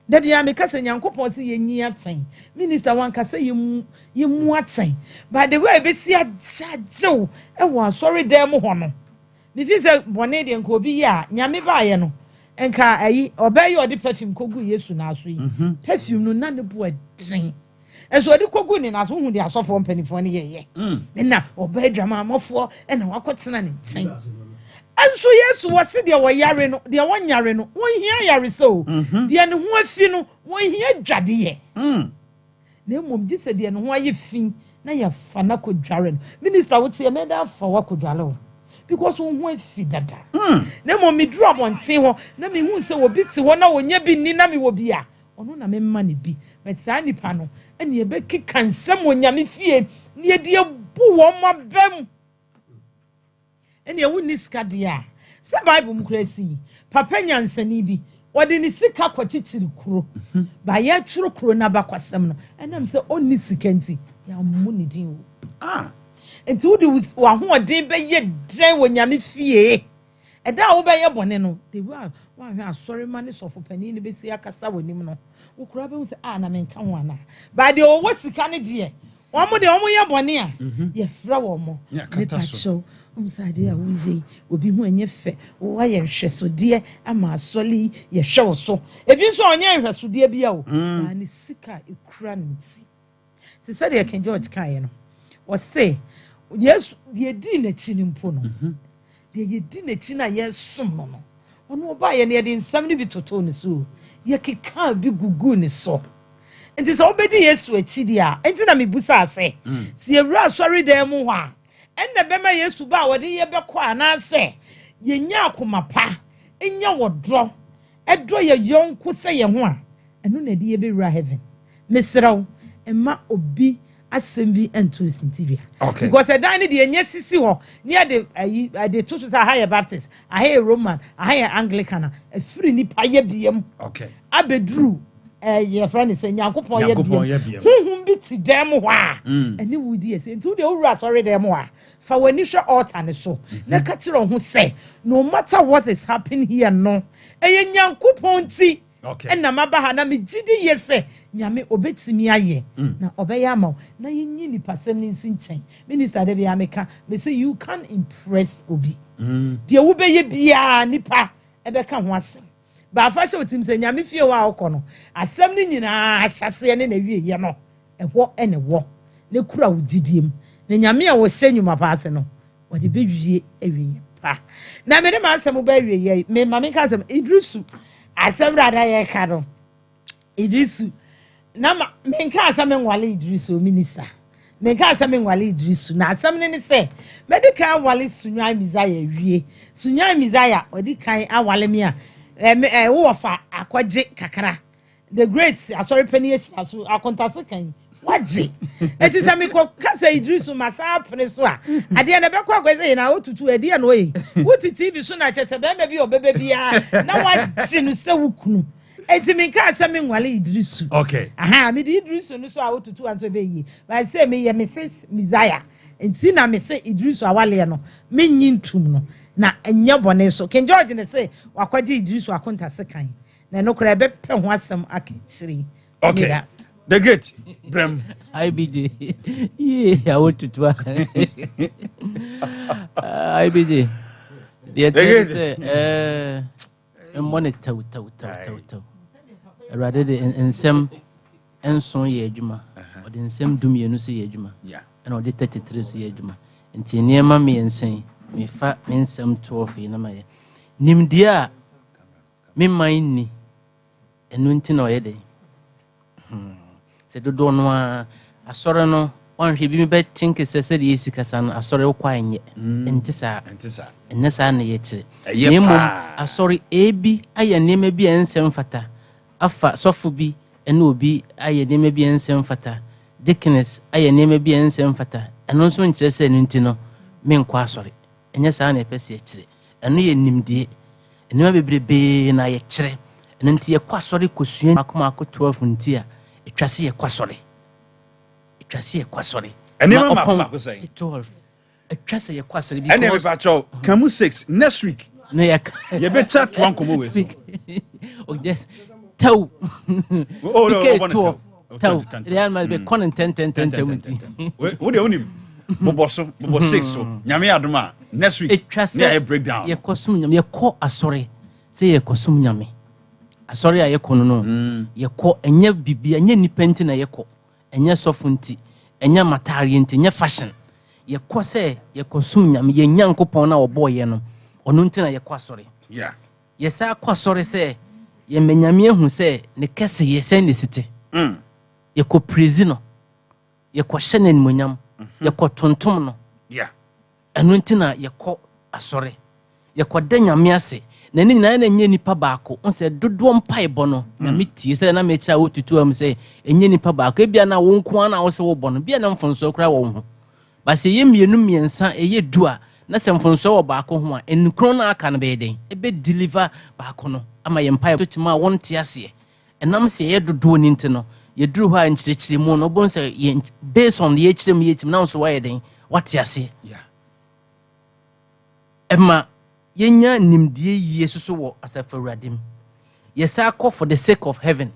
Da biara meka sɛ Nyankopɔn se yɛnyi atɛn, minister wanka sɛ yɛmmu, yɛmmu atɛn, but the way a ɛbɛsi agyagye wo wɔ asɔre dan mu hɔ no, Me feel sɛ bɔne deɛ nka obi yɛ a Nyame baayɛ no nka ayi ɔbaa yi a ɔde perfume kɔguu Yesu nan so yi perfume no na ne bo ɛden nso ɔde kɔguu ne nan so wohu deɛ asɔfoɔ mpanimfoɔ no yɛyɛ na ɔbaa adwamammɔfoɔ ɛna wakɔtena ne nkyɛn nso Yesu wɔ se deɛ wɔyare no deɛ wɔnyare no wɔnhia ayaresa o deɛ ne ho afi no wɔnhia dwadeɛ. Na mmom gye sɛ deɛ ne ho ayɛ fi na yɛafa no akɔdware no. Minister wo teɛ mɛda afa wo akɔdware wo because wo ho afi dada. Na mmom meduru abɔnten hɔ na mehu sɛ obi te hɔ na ɔnya bi nni na mewɔ bi a, ɔno na mema no bi. But saa nipa no ɛne yɛbɛkeka nsɛm wɔ Nyame fie na yɛde abu wɔn abam. Ɛnneɛ wonni sika deɛ a, sɛ Bible mu koraa si yi, papa nyansani bi, ɔde ne sika kɔkyekyere kuro, ba yɛtwerɛ kuro no abakwasɛm no, ɛnam sɛ ɔnni sika nti, yɛammu ne din o. Ah! Nti wode w'ahoɔden bɛyɛ dɛn wɔ Nyame fie? Ɛda a wobɛyɛ bɔne no, the way a woanhwɛ asɔremma ne sɔfo panin no bɛsi akasa w'anim no, wo koraa bɛhu sɛ, ah, na menka ho anaa? But deɛ ɔwɔ sika no deɛ, Wɔn deɛ wɔn yɛ bɔne a, yɛfrɛ wɔn. Mepa kyɛw, wohu sɛ adeɛ a woyɛ yi, obi ho ɛnyɛ fɛ, woayɛ nhwɛsodeɛ ama asɔre yi, yɛhwɛ wo so. Ebi nso a ɔnyɛ nhwɛsodeɛ bia o, baa ne sika a ekura no nti. Te sɛ deɛ King George kaeɛ no, ɔse, Yesu, deɛ edii n'akyi no mpo no, Deɛ yɛdi n'akyi no a yɛresom no no, ɔno ɔbaeɛ no, yɛde nsɛm no bi totoo ne so o, yɛkekaa bi guguu ne so. Nti sɛ wobɛdi Yesu akyi deɛ a, enti na mebusaa sɛ, sɛ yɛwura asɔredan mu hɔ a, ɛnna ɛbɛma Yesu ba a ɔde yɛ bɛkɔ anaasɛ yɛnya akoma pa, nya ɔdɔ, dɔ yɛn yɔnko sɛ yɛn ho a, ɛno na ɛde yɛn bɛwura heaven. Mesrɛ wo, mma obi asɛm bi nto wo sintidua. Okay. Because ɛdan no deɛ ɛnyɛ sisi hɔ ne yɛde ayi ɛde to so sɛ aha yɛ Baptist, aha yɛ Roman, aha yɛ Anglican a, ɛfiri nipa yɛ bea mu Okay. abɛduru ɛɛ yɛfrɛ no sɛ Nyankopɔn yɛ Nyankopɔn bea yɛ mu. bea mu. Honhom bi te dan mu hɔ a, ɛne wo di ɛsɛ. Nti wo deɛ wowura asɔre dan mu hɔ a, Fa w'ani hwɛ altar no so na ka kyerɛ wo ho sɛ, No matter what is happening here no, ɛyɛ Nyankopɔn nti na maba ha na megye di yie sɛ Nyame ɔbɛtumi ayɛ na ɔbɛyɛ ama wo. Na yɛnyi nipasɛm no nsi nkyɛn. Minister da biara meka, mese you can't impress obi. Deɛ wobɛyɛ biara nipa ɛbɛka ho asɛm. But fa hyɛ wo tirim sɛ Nyame fie hɔ a wokɔ no, asɛm no nyinaa ahyɛaseɛ ne n'awieɛ no, ɛhɔ na ɛwɔ. Na kura wo gyidie mu, na Nyame a ɔhyɛ nnwuma pa ase no, ɔde bɛwie awieɛ pa. Na mede m'asɛm ba awieɛ yi, me ma menka asɛm, Idrisu, asɛm no a na yɛreka no, Idrisu, na ma menkaa sɛ menwale Idrisu, o minister. Menkaa sɛ menwale Idrisu, na asɛm no ne sɛ, mɛdi kan awale Sunyan Messiah awie. Sunyan Messiah, ɔdi kan awale me a, eh, me, eh, wowɔ fa akɔgye kakra. The Great asɔre panyin ahyira so akontase kan yi, wagye. Eti sɛ mekɔ ka sɛ Idrisu ma saa apene so a, adeɛ no ɛbɛkɔ akɔ sɛ yɛn a wotutu ɛdeɛ na ɔyɛ. Wote TV so na kyɛ sɛ bɛrima bi a ɔbɛbɛ biara na wagye no sɛ wo kunu. Enti menkaa sɛ menwale Idrisu. Okay. Aha, mede Idrisu no so a wotutu a nso ɛbɛyɛ yie. But sɛ meyɛ Mrs. Messiah, nti na mese Idrisu awaleɛ no, mennye ntum no. Na ɛnyɛ bɔne so. King George ne se wakɔgye Idrisu akontase kan. Na ɛno koraa ɛbɛpɛ ho asɛm aka akyire yi. Okay. The Great, brɛm. IBJ, yee, awo tutu a. IBJ, deɛ ɛteɛ ne sɛ, ɛɛ, mmɔ ne tɛw tɛw tɛw tɛw tɛw. Awurade de nsɛm nson yɛ adwuma. Ɔde nsɛm 12 so yɛ adwuma. Ɛna ɔde 33 so yɛ adwuma. Nti nneɛma mmiɛnsa yi, mefa me nsɛm 12 yi na mayɛ. Nimdeɛ a me man nni, ɛno nti na ɔyɛ dɛn? Sɛ dodoɔ no ara, asɔre no, Wanhwɛ bi bɛ think sɛ sɛdeɛ yɛsi kasa no, asɔre wokɔ a ɛnyɛ. Ɛnte saa. Ɛnte saa. Ɛnyɛ saa na yɛkyerɛ. Ɛyɛ Na mmom paa. asɔre ebi ayɛ nneɛma bi a ɛnsɛ mfata, afa sɔfo bi ɛne obi ayɛ nneɛma bi a ɛnsɛ mfata, deaconess ayɛ nneɛma bi a ɛnsɛ mfata, ɛno nso nkyerɛ sɛ ɛno nti no menkɔ asɔre. Ɛnyɛ saa na yɛpɛ sɛ yɛkyerɛ. Ɛno yɛ nimdeɛ. Nneɛma bebrebee na yɛkyerɛ. Ɛno nti yɛkɔ asɔre kɔsua mako mako 12 nti a ɛtwa sɛ yɛkɔ asɔre. Ɛtwa sɛ yɛkɔ asɔre. Nneɛma Na mako ɔpɔn mako sɛn? 12. Ɛtwa sɛ yɛkɔ asɔre Ɛnna because mepa kyɛw, ka mu 6 next week. Na yɛka. Yɛbɛkyɛ toa nkɔmmɔ wei so. Oh, yes. Tɛw. Oh, no, PK ɔbɔ ne 12. tɛw. Tɛw. Tɛw, tɛw. Ɛdeɛ ama bɛkɔ ne ntɛntɛntɛntɛm nti. Wo deɛ wonim bobɔ so, bobɔ 6 so. Nyame adom a, next week Ɛtwa ne sɛ ayɛ breakdown. yɛkɔ som Nyame, yɛkɔ asɔre sɛ yɛkɔ som Nyame. Asɔre a yɛkɔ no, yɛkɔ ɛnyɛ bibi, ɛnyɛ nipa nti na yɛkɔ, ɛnyɛ sɔfo nti, ɛnyɛ mataareɛ nti, ɛnyɛ fashion. Yɛkɔ sɛ yɛkɔ som Nyame, yɛn Nyankopɔn no a ɔbɔɔ yɛn no, ɔno nti na yɛkɔ asɔre. Yɛsa kɔ asɔre sɛ yɛmɛ Nyame ahu sɛ ne kɛseyɛ sɛn ne si te. Yɛkɔ praise no, yɛkɔhyɛ no animonyam, yɛkɔ tontom no. Ɛno nti na yɛkɔ asɔre, yɛkɔda Nyame ase. Na ne nyinaa na ɛnyɛ nipa baako n sɛ dodoɔ mpaebɔ no Nyame tie. Sɛ na mekyerɛ a wotutu am sɛ ɛnyɛ nipa baako, ebia na wo nko ara na wo sɛ wobɔ no, bia na mfonsoɔ koraa wɔ wo ho ba. Sɛ ɛyɛ mmienu, mmiɛnsa, ɛyɛ 10 a, na sɛ mfonsoɔ wɔ baako ho a, ɛnukron no aka no bɛyɛ den ɛbɛ deliver baako no ama yɛ mpaebɔ so kyima a wɔnte aseɛ. Ɛnam sɛ yɛyɛ dodoɔ no nti no, yɛduru hɔ a, nkyerɛkyerɛ mu no, wobɛhu sɛ yɛn based on yɛkyerɛ mu, yɛkyerɛ mu na wo nso woayɛ den wate aseɛ. Ɛma yɛnya nimdeɛ yie soso wɔ asafo Awurade mu. Yɛsa kɔ for the sake of heaven.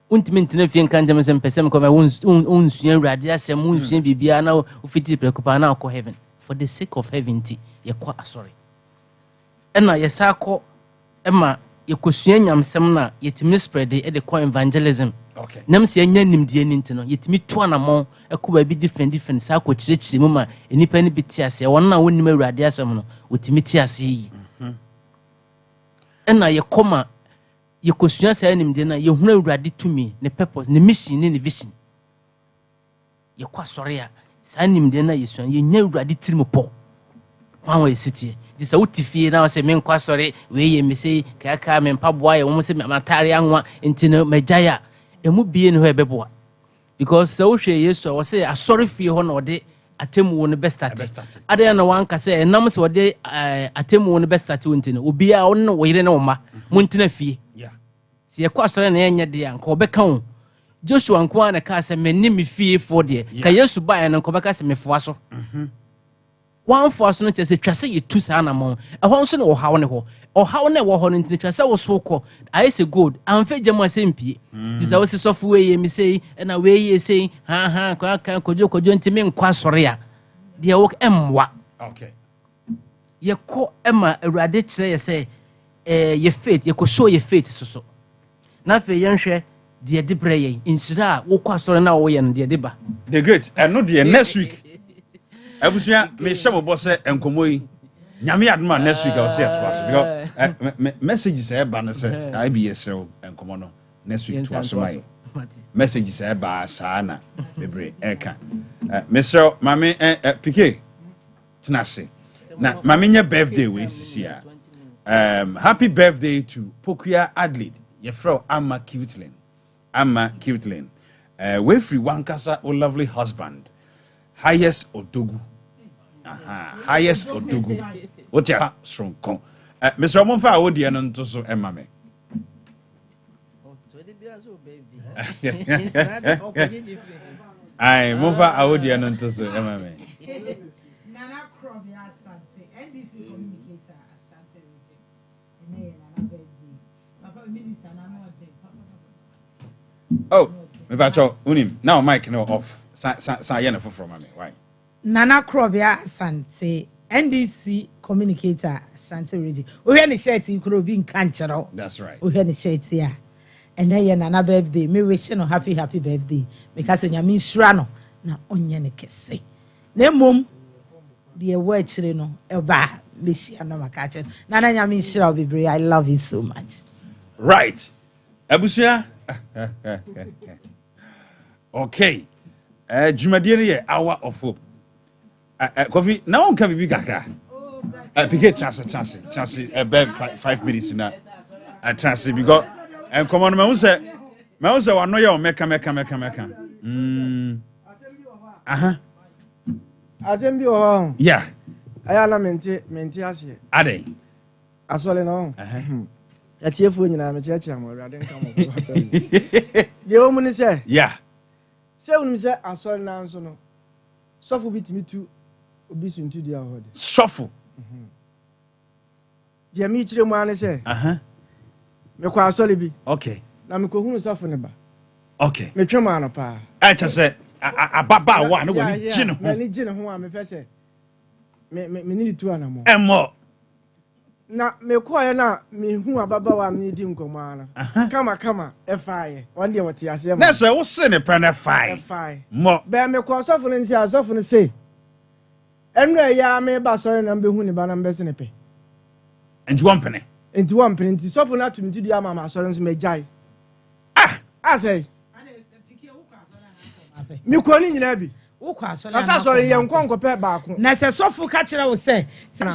Wontumi ntena fie nka nkyɛm sɛ mpɛ sɛ mekɔ, wonsua Awurade asɛm, wonsua biribiara na wofiti prɛko paa na wokɔ heaven. For the sake of heaven nti yɛkɔ asɔre. Ɛna yɛsa kɔ ɛma yɛkɔsua nyamsɛm no a yɛtumi spread ɛde kɔ evangelism. Nam sɛ yɛnya nimdeɛ no nti no, yɛtumi tu anammɔn ɛkɔ baabi different different, saa kɔkyerɛkyerɛ mu ma nnipa no bi te aseɛ. Wɔn a wɔnnim Awurade asɛm no, wɔtumi te aseɛ yi. Ɛna yɛkɔ ma yɛkɔsua saa nimdeɛ no a, yɛhunu Awurade tumi, ne purpose, ne mission ne ne vision. Yɛkɔ asɔre a, saa nimdeɛ no a yɛsua no, yɛnya Awurade tirim pɔ kwan wɔ yɛsi teɛ. Nti sɛ wote fie na sɛ menkɔ asɔre, wei yɛ me sei kaka, me mpaboa yɛ wɔn sɛ matare anwa nti no magyae a, ɛmu bie ne hɔ ɛbɛboa, because sɛ wohwɛ Yesu a, wɔsɛ asɔre fie hɔ na ɔde atemmuo no bɛstart. Ɛbɛstart. Adeɛ na wanka sɛ ɛnam sɛ ɔde atemmuo no bɛstart wo nti no, obiara wo ne wo yere ne wo mma montena fie. Sɛ yɛkɔ asɔre na yɛnyɛ deɛ a, nka ɔbɛka wo Joshua nko ara na kaa sɛ me ne me fiefoɔ deɛ ka. Yesu baeɛ no, nka ɔbɛka sɛ mefoa so. Wamfoa so no kyerɛ sɛ twa sɛ yɛtu saa anammɔn. Ɛhɔ nso na ɔhaw ne hɔ, ɔhaw no ɛwɔ hɔ no nti no, twa sɛ wo so kɔ. Ayɛ sɛ gold amfa gya mu a sɛ mpie. Nti sɛ wose sɔfo wei yɛ me sei, ɛna wei yɛ sei, haha kaka kodwo kodwo nti menkɔ asɔre a, deɛ wo ɛmmoa. Yɛkɔ ma Awurade kyerɛ yɛ sɛ yɛ faith, yɛkɔsoo yɛ faith so na afei yɛnhwɛ deɛ de brɛ yɛn nhyira a wokɔ asɔre no a woyɛ no, deɛ de ba. The Great, ɛno deɛ next week. Abusua, mehyɛ mo bɔ sɛ nkɔmmɔ yi, Nyame adom a, next week a ɔsɛ yɛtoa so, because messages a ɛba no sɛ abi yɛserɛ wo, nkɔmmɔ no next week toa so ma yɛ. Messages a ɛba saa na bebree ɛka. Mesrɛ wo, maame Pike tena ase na maame nyɛ birthday wei sisi a. Happy birthday to Pokua Adelaide. Yɛfrɛ wo Ama Cutlin, Ama Cutlin. Wefiri wankasa o lovely husband, Highest Odogu. Aha, Highest Odogu, wote a soronko. Mesrɛ mo, mfa a wodeɛ no nto so ɛma me. Ai, momfa awodeɛ no nto so ɛma me. Nana Krobia Asante, NDC communicator, Ashanti Region. Ɛnɛ yɛ Nana birthday. Papa minister na no ɔden. Papa papa. Oh, mepakyɛw, wonim na wo mic no off. Sa sa sa yɛ no foforɔ ma me why. Nana Krobia Asante, NDC communicator, Ashanti Region. Wohwɛ ne shirt yi kuro obi nka nkyerɛ wo. That's right. Wohwɛ ne shirt yi a, ɛnɛ yɛ Nana birthday. Me wish no happy happy birthday. Meka sɛ Nyame nhyira no na ɔnyɛ ne kɛse. Na mmom deɛ ɛwɔ akyire no ɛba a, mehyia no maka akyerɛ no. Nana, Nyame nhyira wo bebree. I love you so much. Right, abusua, okay. Dwumadie no yɛ Hour of Hope. Kofi, na wonka biribi kakra? Pike, tena ase, tena ase, tena ase, ɛbɛ 5 minutes na tena ase because nkɔmɔ no mahu sɛ wano yɛ wo mɛka mɛka mɛka mɛka. Aha. Asɛm bi wɔ hɔ. Ɛyɛ na mente aseɛ. Adɛn? Asɔre no, atiefoɔ nyinaa, mekyerɛkyerɛ mo, Awurade nka mo. Deɛ wɔ mu ne sɛ sɛ wonim sɛ asɔre no nso no, sɔfo bi tumi tu obi suntidua wɔ hɔ de. Sɔfo? Deɛ mekyerɛ mu ara ne sɛ mekɔ asɔre bi na mekɔhunu sɔfo ne ba. Metwe maa no paa. Ɛkyɛ sɛ ababaawa a ne w'ani gye ne ho. M'ani gye ne ho a mepɛ sɛ me ne ne tu anammɔ. Ɛmmɔ. Na mekɔɛ no a, mehu ababaawa a mene di nkɔmmɔ ara no kama kama, ɛfaeɛ. Ɔno deɛ, wɔte aseɛ ma. Na sɛ wose ne pɛ no ɛfae. Ɛfae. Mmɔ. Bɛn mekɔ sɔfo no nkyɛn a, sɔfo no se ɛnora ɛyɛ a meba sɔre na mbɛhu ne ba na mbɛse ne pɛ. Nti wɔmpene? Nti wɔmpene. Nti sɔfo no ato me ti dua ama ma asɔre nso magyae. Ah! Asɛe. Mekɔ ne nyinaa bi. Wokɔ asɔre? Na sɛ asɔre yɛ nkɔ nkɔpɛ baako. Na sɛ sɔfo ka kyerɛ wo sɛ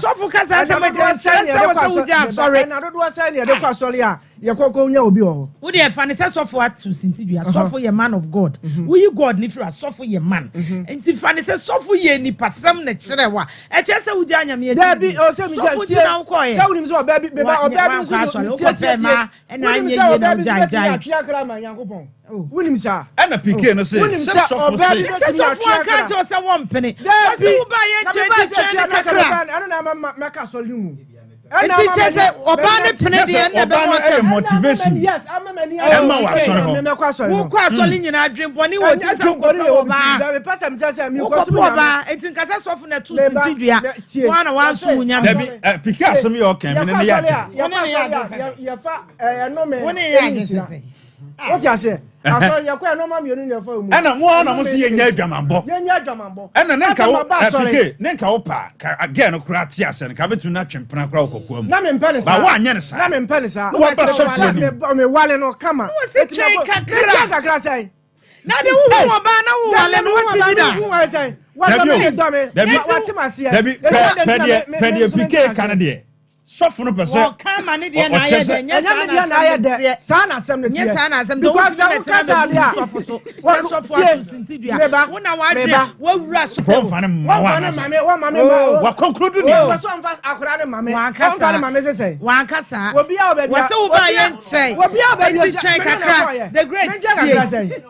sɔfo ka saa sɛ mɛgyina kyerɛ sɛ wɔ sɛ wogya asɔre. Ɛna dodoɔ sɛ ne yɛde kɔ asɔre a, yɛkɔ kɔ nya obi wɔ hɔ. Wo deɛ, fa ne sɛ sɔfo ato sintidua. Sɔfo yɛ man of God. Woyi God ne firi a, sɔfo yɛ man. Nti fa ne sɛ sɔfo yɛ nipasɛm na kyerɛ wa ɛkyerɛ sɛ wogya Nyame akyi. Dabi, ɔsɛ mi gya. Sɔfo nti na wokɔɛ. Sɛ wonim sɛ ɔbaa bi beba ɔbaa bi nso tie tie tie, ɛna wonim anyɛ sɛ yie na ɔbaa bi nso wogyae bɛtumi gyae. atwe akra ama Nyankopɔn, wonim saa? Ɛna PK no se Wonim sɛ sɛ sɔfo ɔbaa bi se sɛ bɛtumi sɔfo atwe anka akra. kyerɛ wo sɛ wɔmpene. Dabi. Wɔse wo ba yɛ Na kyerɛ mebaa nti sɛ twɛn sia ne na sɛ kakra. mebaa no, ɛno na ama mɛka asɔre no mu. Nti kyerɛ sɛ ɔbaa ne pene Na deɛ sɛ ɛnna ɔbaa bɛma no ɛyɛ ɔtɛm. motivation. Yes, ama m'ani Ɛma wɔ asɔre hɔ. Mɛkɔ asɔre hɔ. Wokɔ asɔre nyinaa, adwen bɔne wɔ ti sɛ wokɔpɛ ɔbaa. Mepɛ sɛ mekyerɛ sɛ mekɔ so. Wokɔpɛ ɔbaa nti nkasa sɔfo na ɛto sintidua wɔn na wanso wo Nyame. Dabi, PK asɛm yɛ ɔkan mi ne ne yɛ adwene. Yɛkɔ asɔre a, yɛfa ɛnome. Wo ne yɛ adwen sɛsɛ. Wote aseɛ? Asɔre yɛkɔ, ɛnɔma mmienu na ɛfa mu. Ɛna mo ara na mo se yɛnyɛ adwamammɔ. Yɛnyɛ adwamammɔ. Ɛna ne nka wo Asɛ maba asɔre. PK ne nka wo pa ka girl no koraa te asɛ no ka bɛtumi no atwe mpena koraa wɔ kɔkoa mu. Na mempɛ ne saa. Ba woanyɛ ne saa. Na mempɛ ne saa. Na waba sɔfo anim. Mewale no kama. Na wɔsi twɛn kakra. Twɛn kakra sɛn? Na de wohu ɔbaa na wowale no, wote bi da? Dabi o, dabi, dabi, pɛ deɛ PK ka no deɛ, sɔfo no pɛ sɛ Wɔka ma ne deɛ na ɔkyerɛ ayɛ sɛ dɛ. Nyɛ Ɛnyɛ saa me na deɛ na ayɛ asɛm no dɛ. teɛ. Saa na asɛm no Nyɛ teɛ. saa na asɛm Because sɛ woka saa deɛ a, sɔfo so sɛ sɔfo tie, ato sintidua meba, wo na wadwe meba. wawura so. Wɔmfa ne mma wo Wɔmfa ne anasa. ma me, wɔmma me ma o. Wakɔnkuru nea Wɔ sɛ ɔmfa akwadaa ne ma me. Wanka Ɔmfa saa. ne ma me sesɛn. Wanka saa. Obi a ɔbɛbi a- Wɔsɛ wo baa yɛ nkyɛn. Obi a ɔbɛbi Enti twɛn kakra. The Great, Mentwɛn kakra tie. sɛn?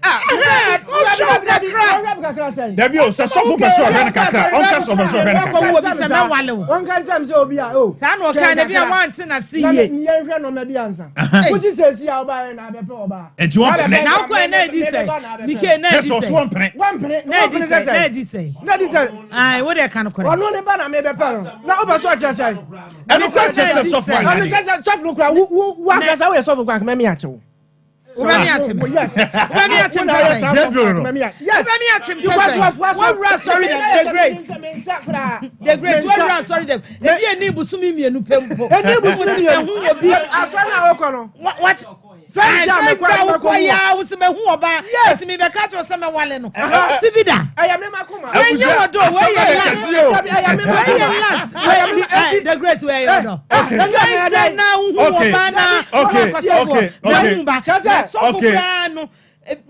Ɔhwɛ wo kakra. Dabi o, sɛ sɔfo pɛ sɛ ɔhwɛ no kakra, ɔnka sɛ ɔpɛ sɛ ɔhwɛ no Wɔkɔ kakra. wo obi sɛ mɛwale wo. Wɔnka nkyɛn sɛ obi a o. Saa na ɔka na bi a wante na se yie. Yɛnhwɛ nɔɔma bi ansa. Wosi sɛ esi a ɔbaa yɛ na abɛpɛ ɔbaa. Enti wɔmpene. Na wokɔ na edi sɛ Mike na Na edi sɛ ɔso sɛ wɔmpene. Wɔmpene. Na edi sɛ na edi sɛ. Na edi sɛ. Ayi wo de ka no korɛ. Ɔno ne ba na mebɛpɛ no. Na wopɛ so ɔkyerɛ sɛ. Ɛno kora kyerɛ sɛ sɔfo Ɔno anyɛ kyerɛ sɛ sɔfo no kora wo wo wo ankasa woyɛ sɔfo kora nkɛmɛ mi akyɛw. Wobɛmi akyem. Yes. Wobɛmi akyem sɛ sɛ. Gabriel no. Yes. Wobɛmi akyem sɛ sɛ. Wawura asɔre dɛm, The Great. The Great, wawura asɔre dɛm. Ebi eni busumi 2 pɛ mpo. Eni busumi 2. Wosi mehu obi. Asɔre na wokɔ no. What? First time First mekɔ time mekɔ wokɔ hu. ya wosi mehu ɔbaa. Yes. Eti mi bɛka kyerɛ sɛ mɛwale no. Si bi da. Ɛyɛ me ma koma. Ɛnyɛ wɔ do. Asɛm Wei ayɛ yɛ last. kɛseɛ o. Ɛyɛ me ma Wei yɛ koma. last. Ɛyɛ me ma The Great, wei yɛ ɔdɔ. Okay. First day na wohu ɔbaa na mehu ba. Kyerɛ sɛ- Na sɔfo koraa no,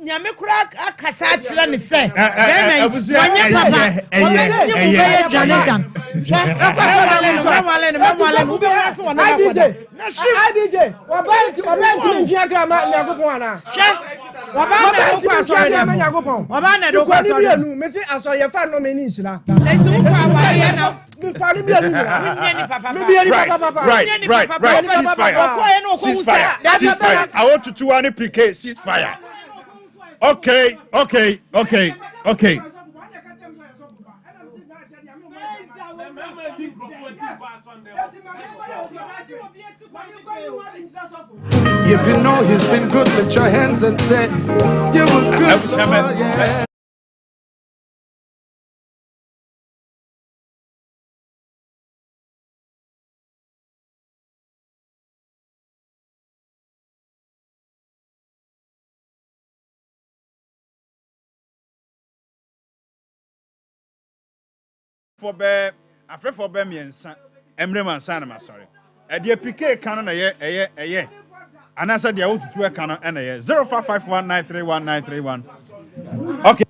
Nyame koraa akasa akyerɛ ne sɛ bɛrima yi abusua, wanyɛ ɛyɛ, papa. ɛyɛ, Wɔbɛsi ne mu ɛyɛ, bɛyɛ dwane ɛyɛ. dan. Hwɛ, mɛwale no, mɛwale no, mɛwale no, wobɛhu ase wɔ ne IBJ. bakɔda na hwɛ. IBJ. Ɔbaa nti ɔbaa nti mi ntwi akra ma Nyankopɔn ana? Hwɛ, ɔbaa na ɛde wokɔ Ɔbaa nti mi ntwi asɔre akra ma dɛm. Nyankopɔn. Ɔbaa na ɛde wokɔ Nukwa ni asɔre dɛm. mmienu mesi asɔre yɛfa nnome ne nhyira. Esi wokɔ awareɛ na Mefa ne mmienu nyinaa. wonyɛ nipa papa. Me bie nipa Right, papa. right, Wonyɛ nipa right, papa. right. Wonyɛ Cease nipa fire. papa. Ɔkɔɛ na ɔkɔhu Cease sɛ- fire. Cease fire. Awotutuwa ne PK, cease fire. Okay. If you know he's been good, lift your hands and say, you were good, Abusua, Lord, yeah. Afrɛfoɔ bɛɛ afrɛfoɔ bɛɛ mmiɛnsa mmerɛ mu ansa na masɔre. Ɛdeɛ PK ka no na ɛyɛ ɛyɛ ɛyɛ anaasɛ deɛ wotutu ɛka no ɛna ɛyɛ 0551931931. Okay.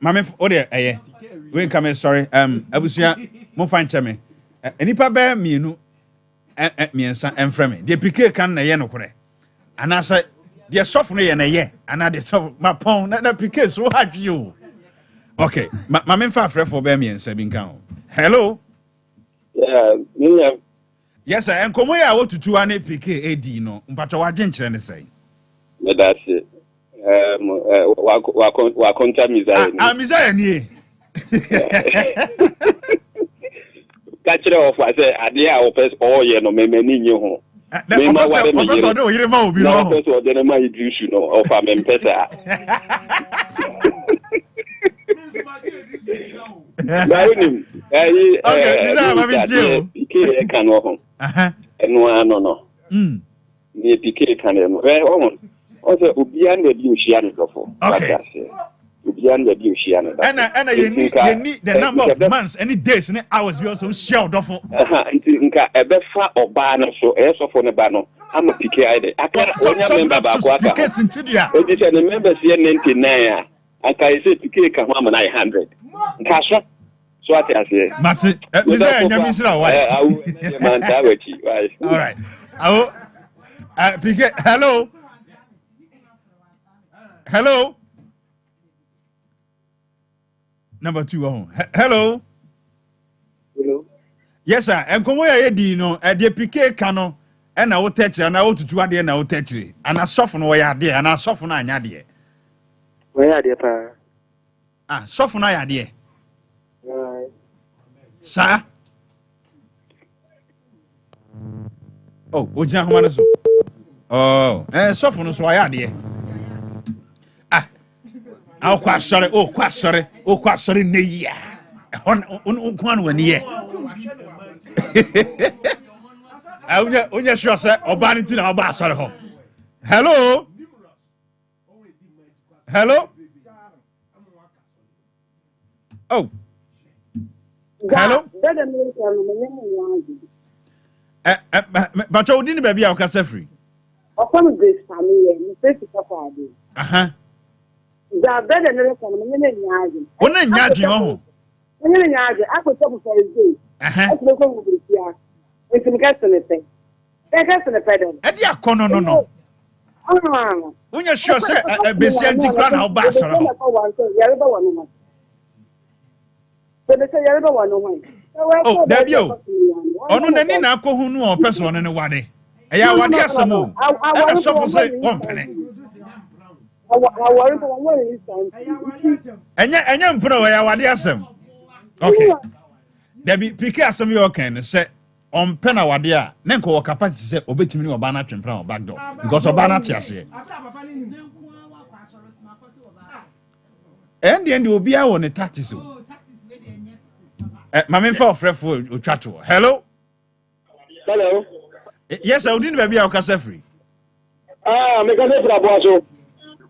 Maame o deɛ ɛyɛ wei nka me sɔre um, abusua momfa nkyɛ me. Nnipa bɛɛ mmienu mmiɛnsa mfrɛ me. Deɛ PK ka no na ɛyɛ nokorɛ anaasɛ deɛ sɔfo no yɛ na ɛyɛ anaa deɛ sɔfo mapɔn na na PK so adwe o. Okay, ma ma memfa afrɛfoɔ bɛɛ mmiɛnsa bi nka ho. Hello. Yeah, me yeah. Yes sir, nkɔmmɔ yi a wotutu ane PK edi no, mpatwa wadwenkyerɛ ne sɛn? Meda ase. Wakonta Messiah ni. Ah, Messiah nie. Ka kyerɛ ɔfa sɛ adeɛ a ɔpɛ ɔyɛ no mɛmɛ ni nye ho. Mema ware me yere. Ɔpɛ sɛ ɔde ɔyere ma obi no. Na ɔpɛ sɛ ɔde ne ma Idrisu no ɔfa mempɛ saa. Na wonim ɛyi ɛɛ adeɛ pike ɛka no ho. Ɛno ano no. Deɛ pike ka no no ɛ ɔho ɔsɛ obiara ne baabi ohyia ne dɔfo. Okay. Obiara ne baabi ohyia ne dɔfo. Ɛna ɛna yɛni yɛni the number of months ɛne days ne hours bi ɔsɛ ohyia ɔdɔfo. Nti nka ɛbɛfa ɔbaa no so ɛyɛ sɔfo no ba no ama pike ayɛ dɛ aka onya member baako aka ho. Eti sɛ ne members yɛ 99 a anka yɛ sɛ pike ka ho ama no ayɛ 100. Nka so so ate aseɛ. Mate bisa nyame nhyira wa. Awo ɛnɛ deɛ mantaa w'akyi. All right. Awo pike hello. Hello. Number 2 wɔ ho. Hello. Hello. Yes sir. Nkɔmɔ yɛ yɛ di no ɛdeɛ pike ka no ɛna wotɛ kyerɛ anaa wotutu adeɛ na wotɛ kyerɛ anaa sɔfo no wɔyɛ adeɛ anaa sɔfo no anyɛ adeɛ. Wɔyɛ adeɛ paa. Ah, sɔfo no ayɛ adeɛ. Saa. Oh, ogyina ahoma no so. Oh, eh, sɔfo no so ayɛ adeɛ. Ah, awokɔ asɔre, okɔ asɔre, okɔ asɔre nnɛ yi a. Ɛhɔ nko ano w'ani yɛ. Wonyɛ wonyɛ sure sɛ ɔbaa no ti na ɔba asɔre hɔ. Hello. Hello. Oh. Hello. Bàtà odi ni baabi a ɔkasa firi. Ɔfam Grace Pami yɛ ne fɛ sika kɔ ade. Gya bɛdɛ ne reka no menye ne nya adwen. Wo ne nya adwen wɔ ho. Menye ne nya adwen akɔ sɛ fufa eze. Ɛsɛ bɛkɔ hu besia. Nti mekɛ sene pɛ. Mekɛ sene pɛ dɛn. Ɛde akɔ no no no. Wonyɛ sure sɛ besia nti kora na woba asɔre hɔ. Oh, dabi o. Ɔno n'ani na akɔhu no a ɔpɛ sɛ ɔne no ware. Ɛyɛ awade asɛm o. Ɛna sɔfo sɛ wɔmpene. Ɛnyɛ ɛnyɛ mpene o, ɛyɛ awade asɛm. Okay. Dabi pike asɛm yɛ ɔkan no sɛ ɔmpɛ na wade a ne nka wɔ capacity sɛ ɔbɛtumi ne ɔbaa no atwe mpena wɔ back door because ɔbaa no ate aseɛ. Ɛn deɛ deɛ obiara wɔ ne tactics o. Ɛ maame nfa ɔfrɛfo otwa toɔ. Hello. Hello. Yes, sir. Odi ni baabi a ɔkasa firi. Ah, meka sɛ firi aboa so.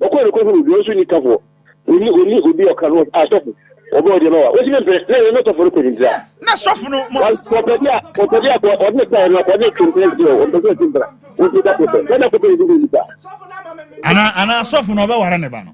Ɔkɔ ne kɔhunu bi, ɔnso ni kafo. Oni oni obi ɔka no asɔfo. Ɔbɛ ɔdeɛ ma wa. Wosi mi mpere na yɛ ne sɔfo no kɔ gyingyina. Na sɔfo no mo. Ɔpɛ bi a ɔpɛ bi a ɔde ne tae no ɔde ne twempere si ɔ ɔmpɛ sɛ ɔsi mpira. Wosi da kɔpɛ. Sɛ da kɔpɛ yɛ bi nipa. Ana ana sɔfo no ɔbɛware ne ba no.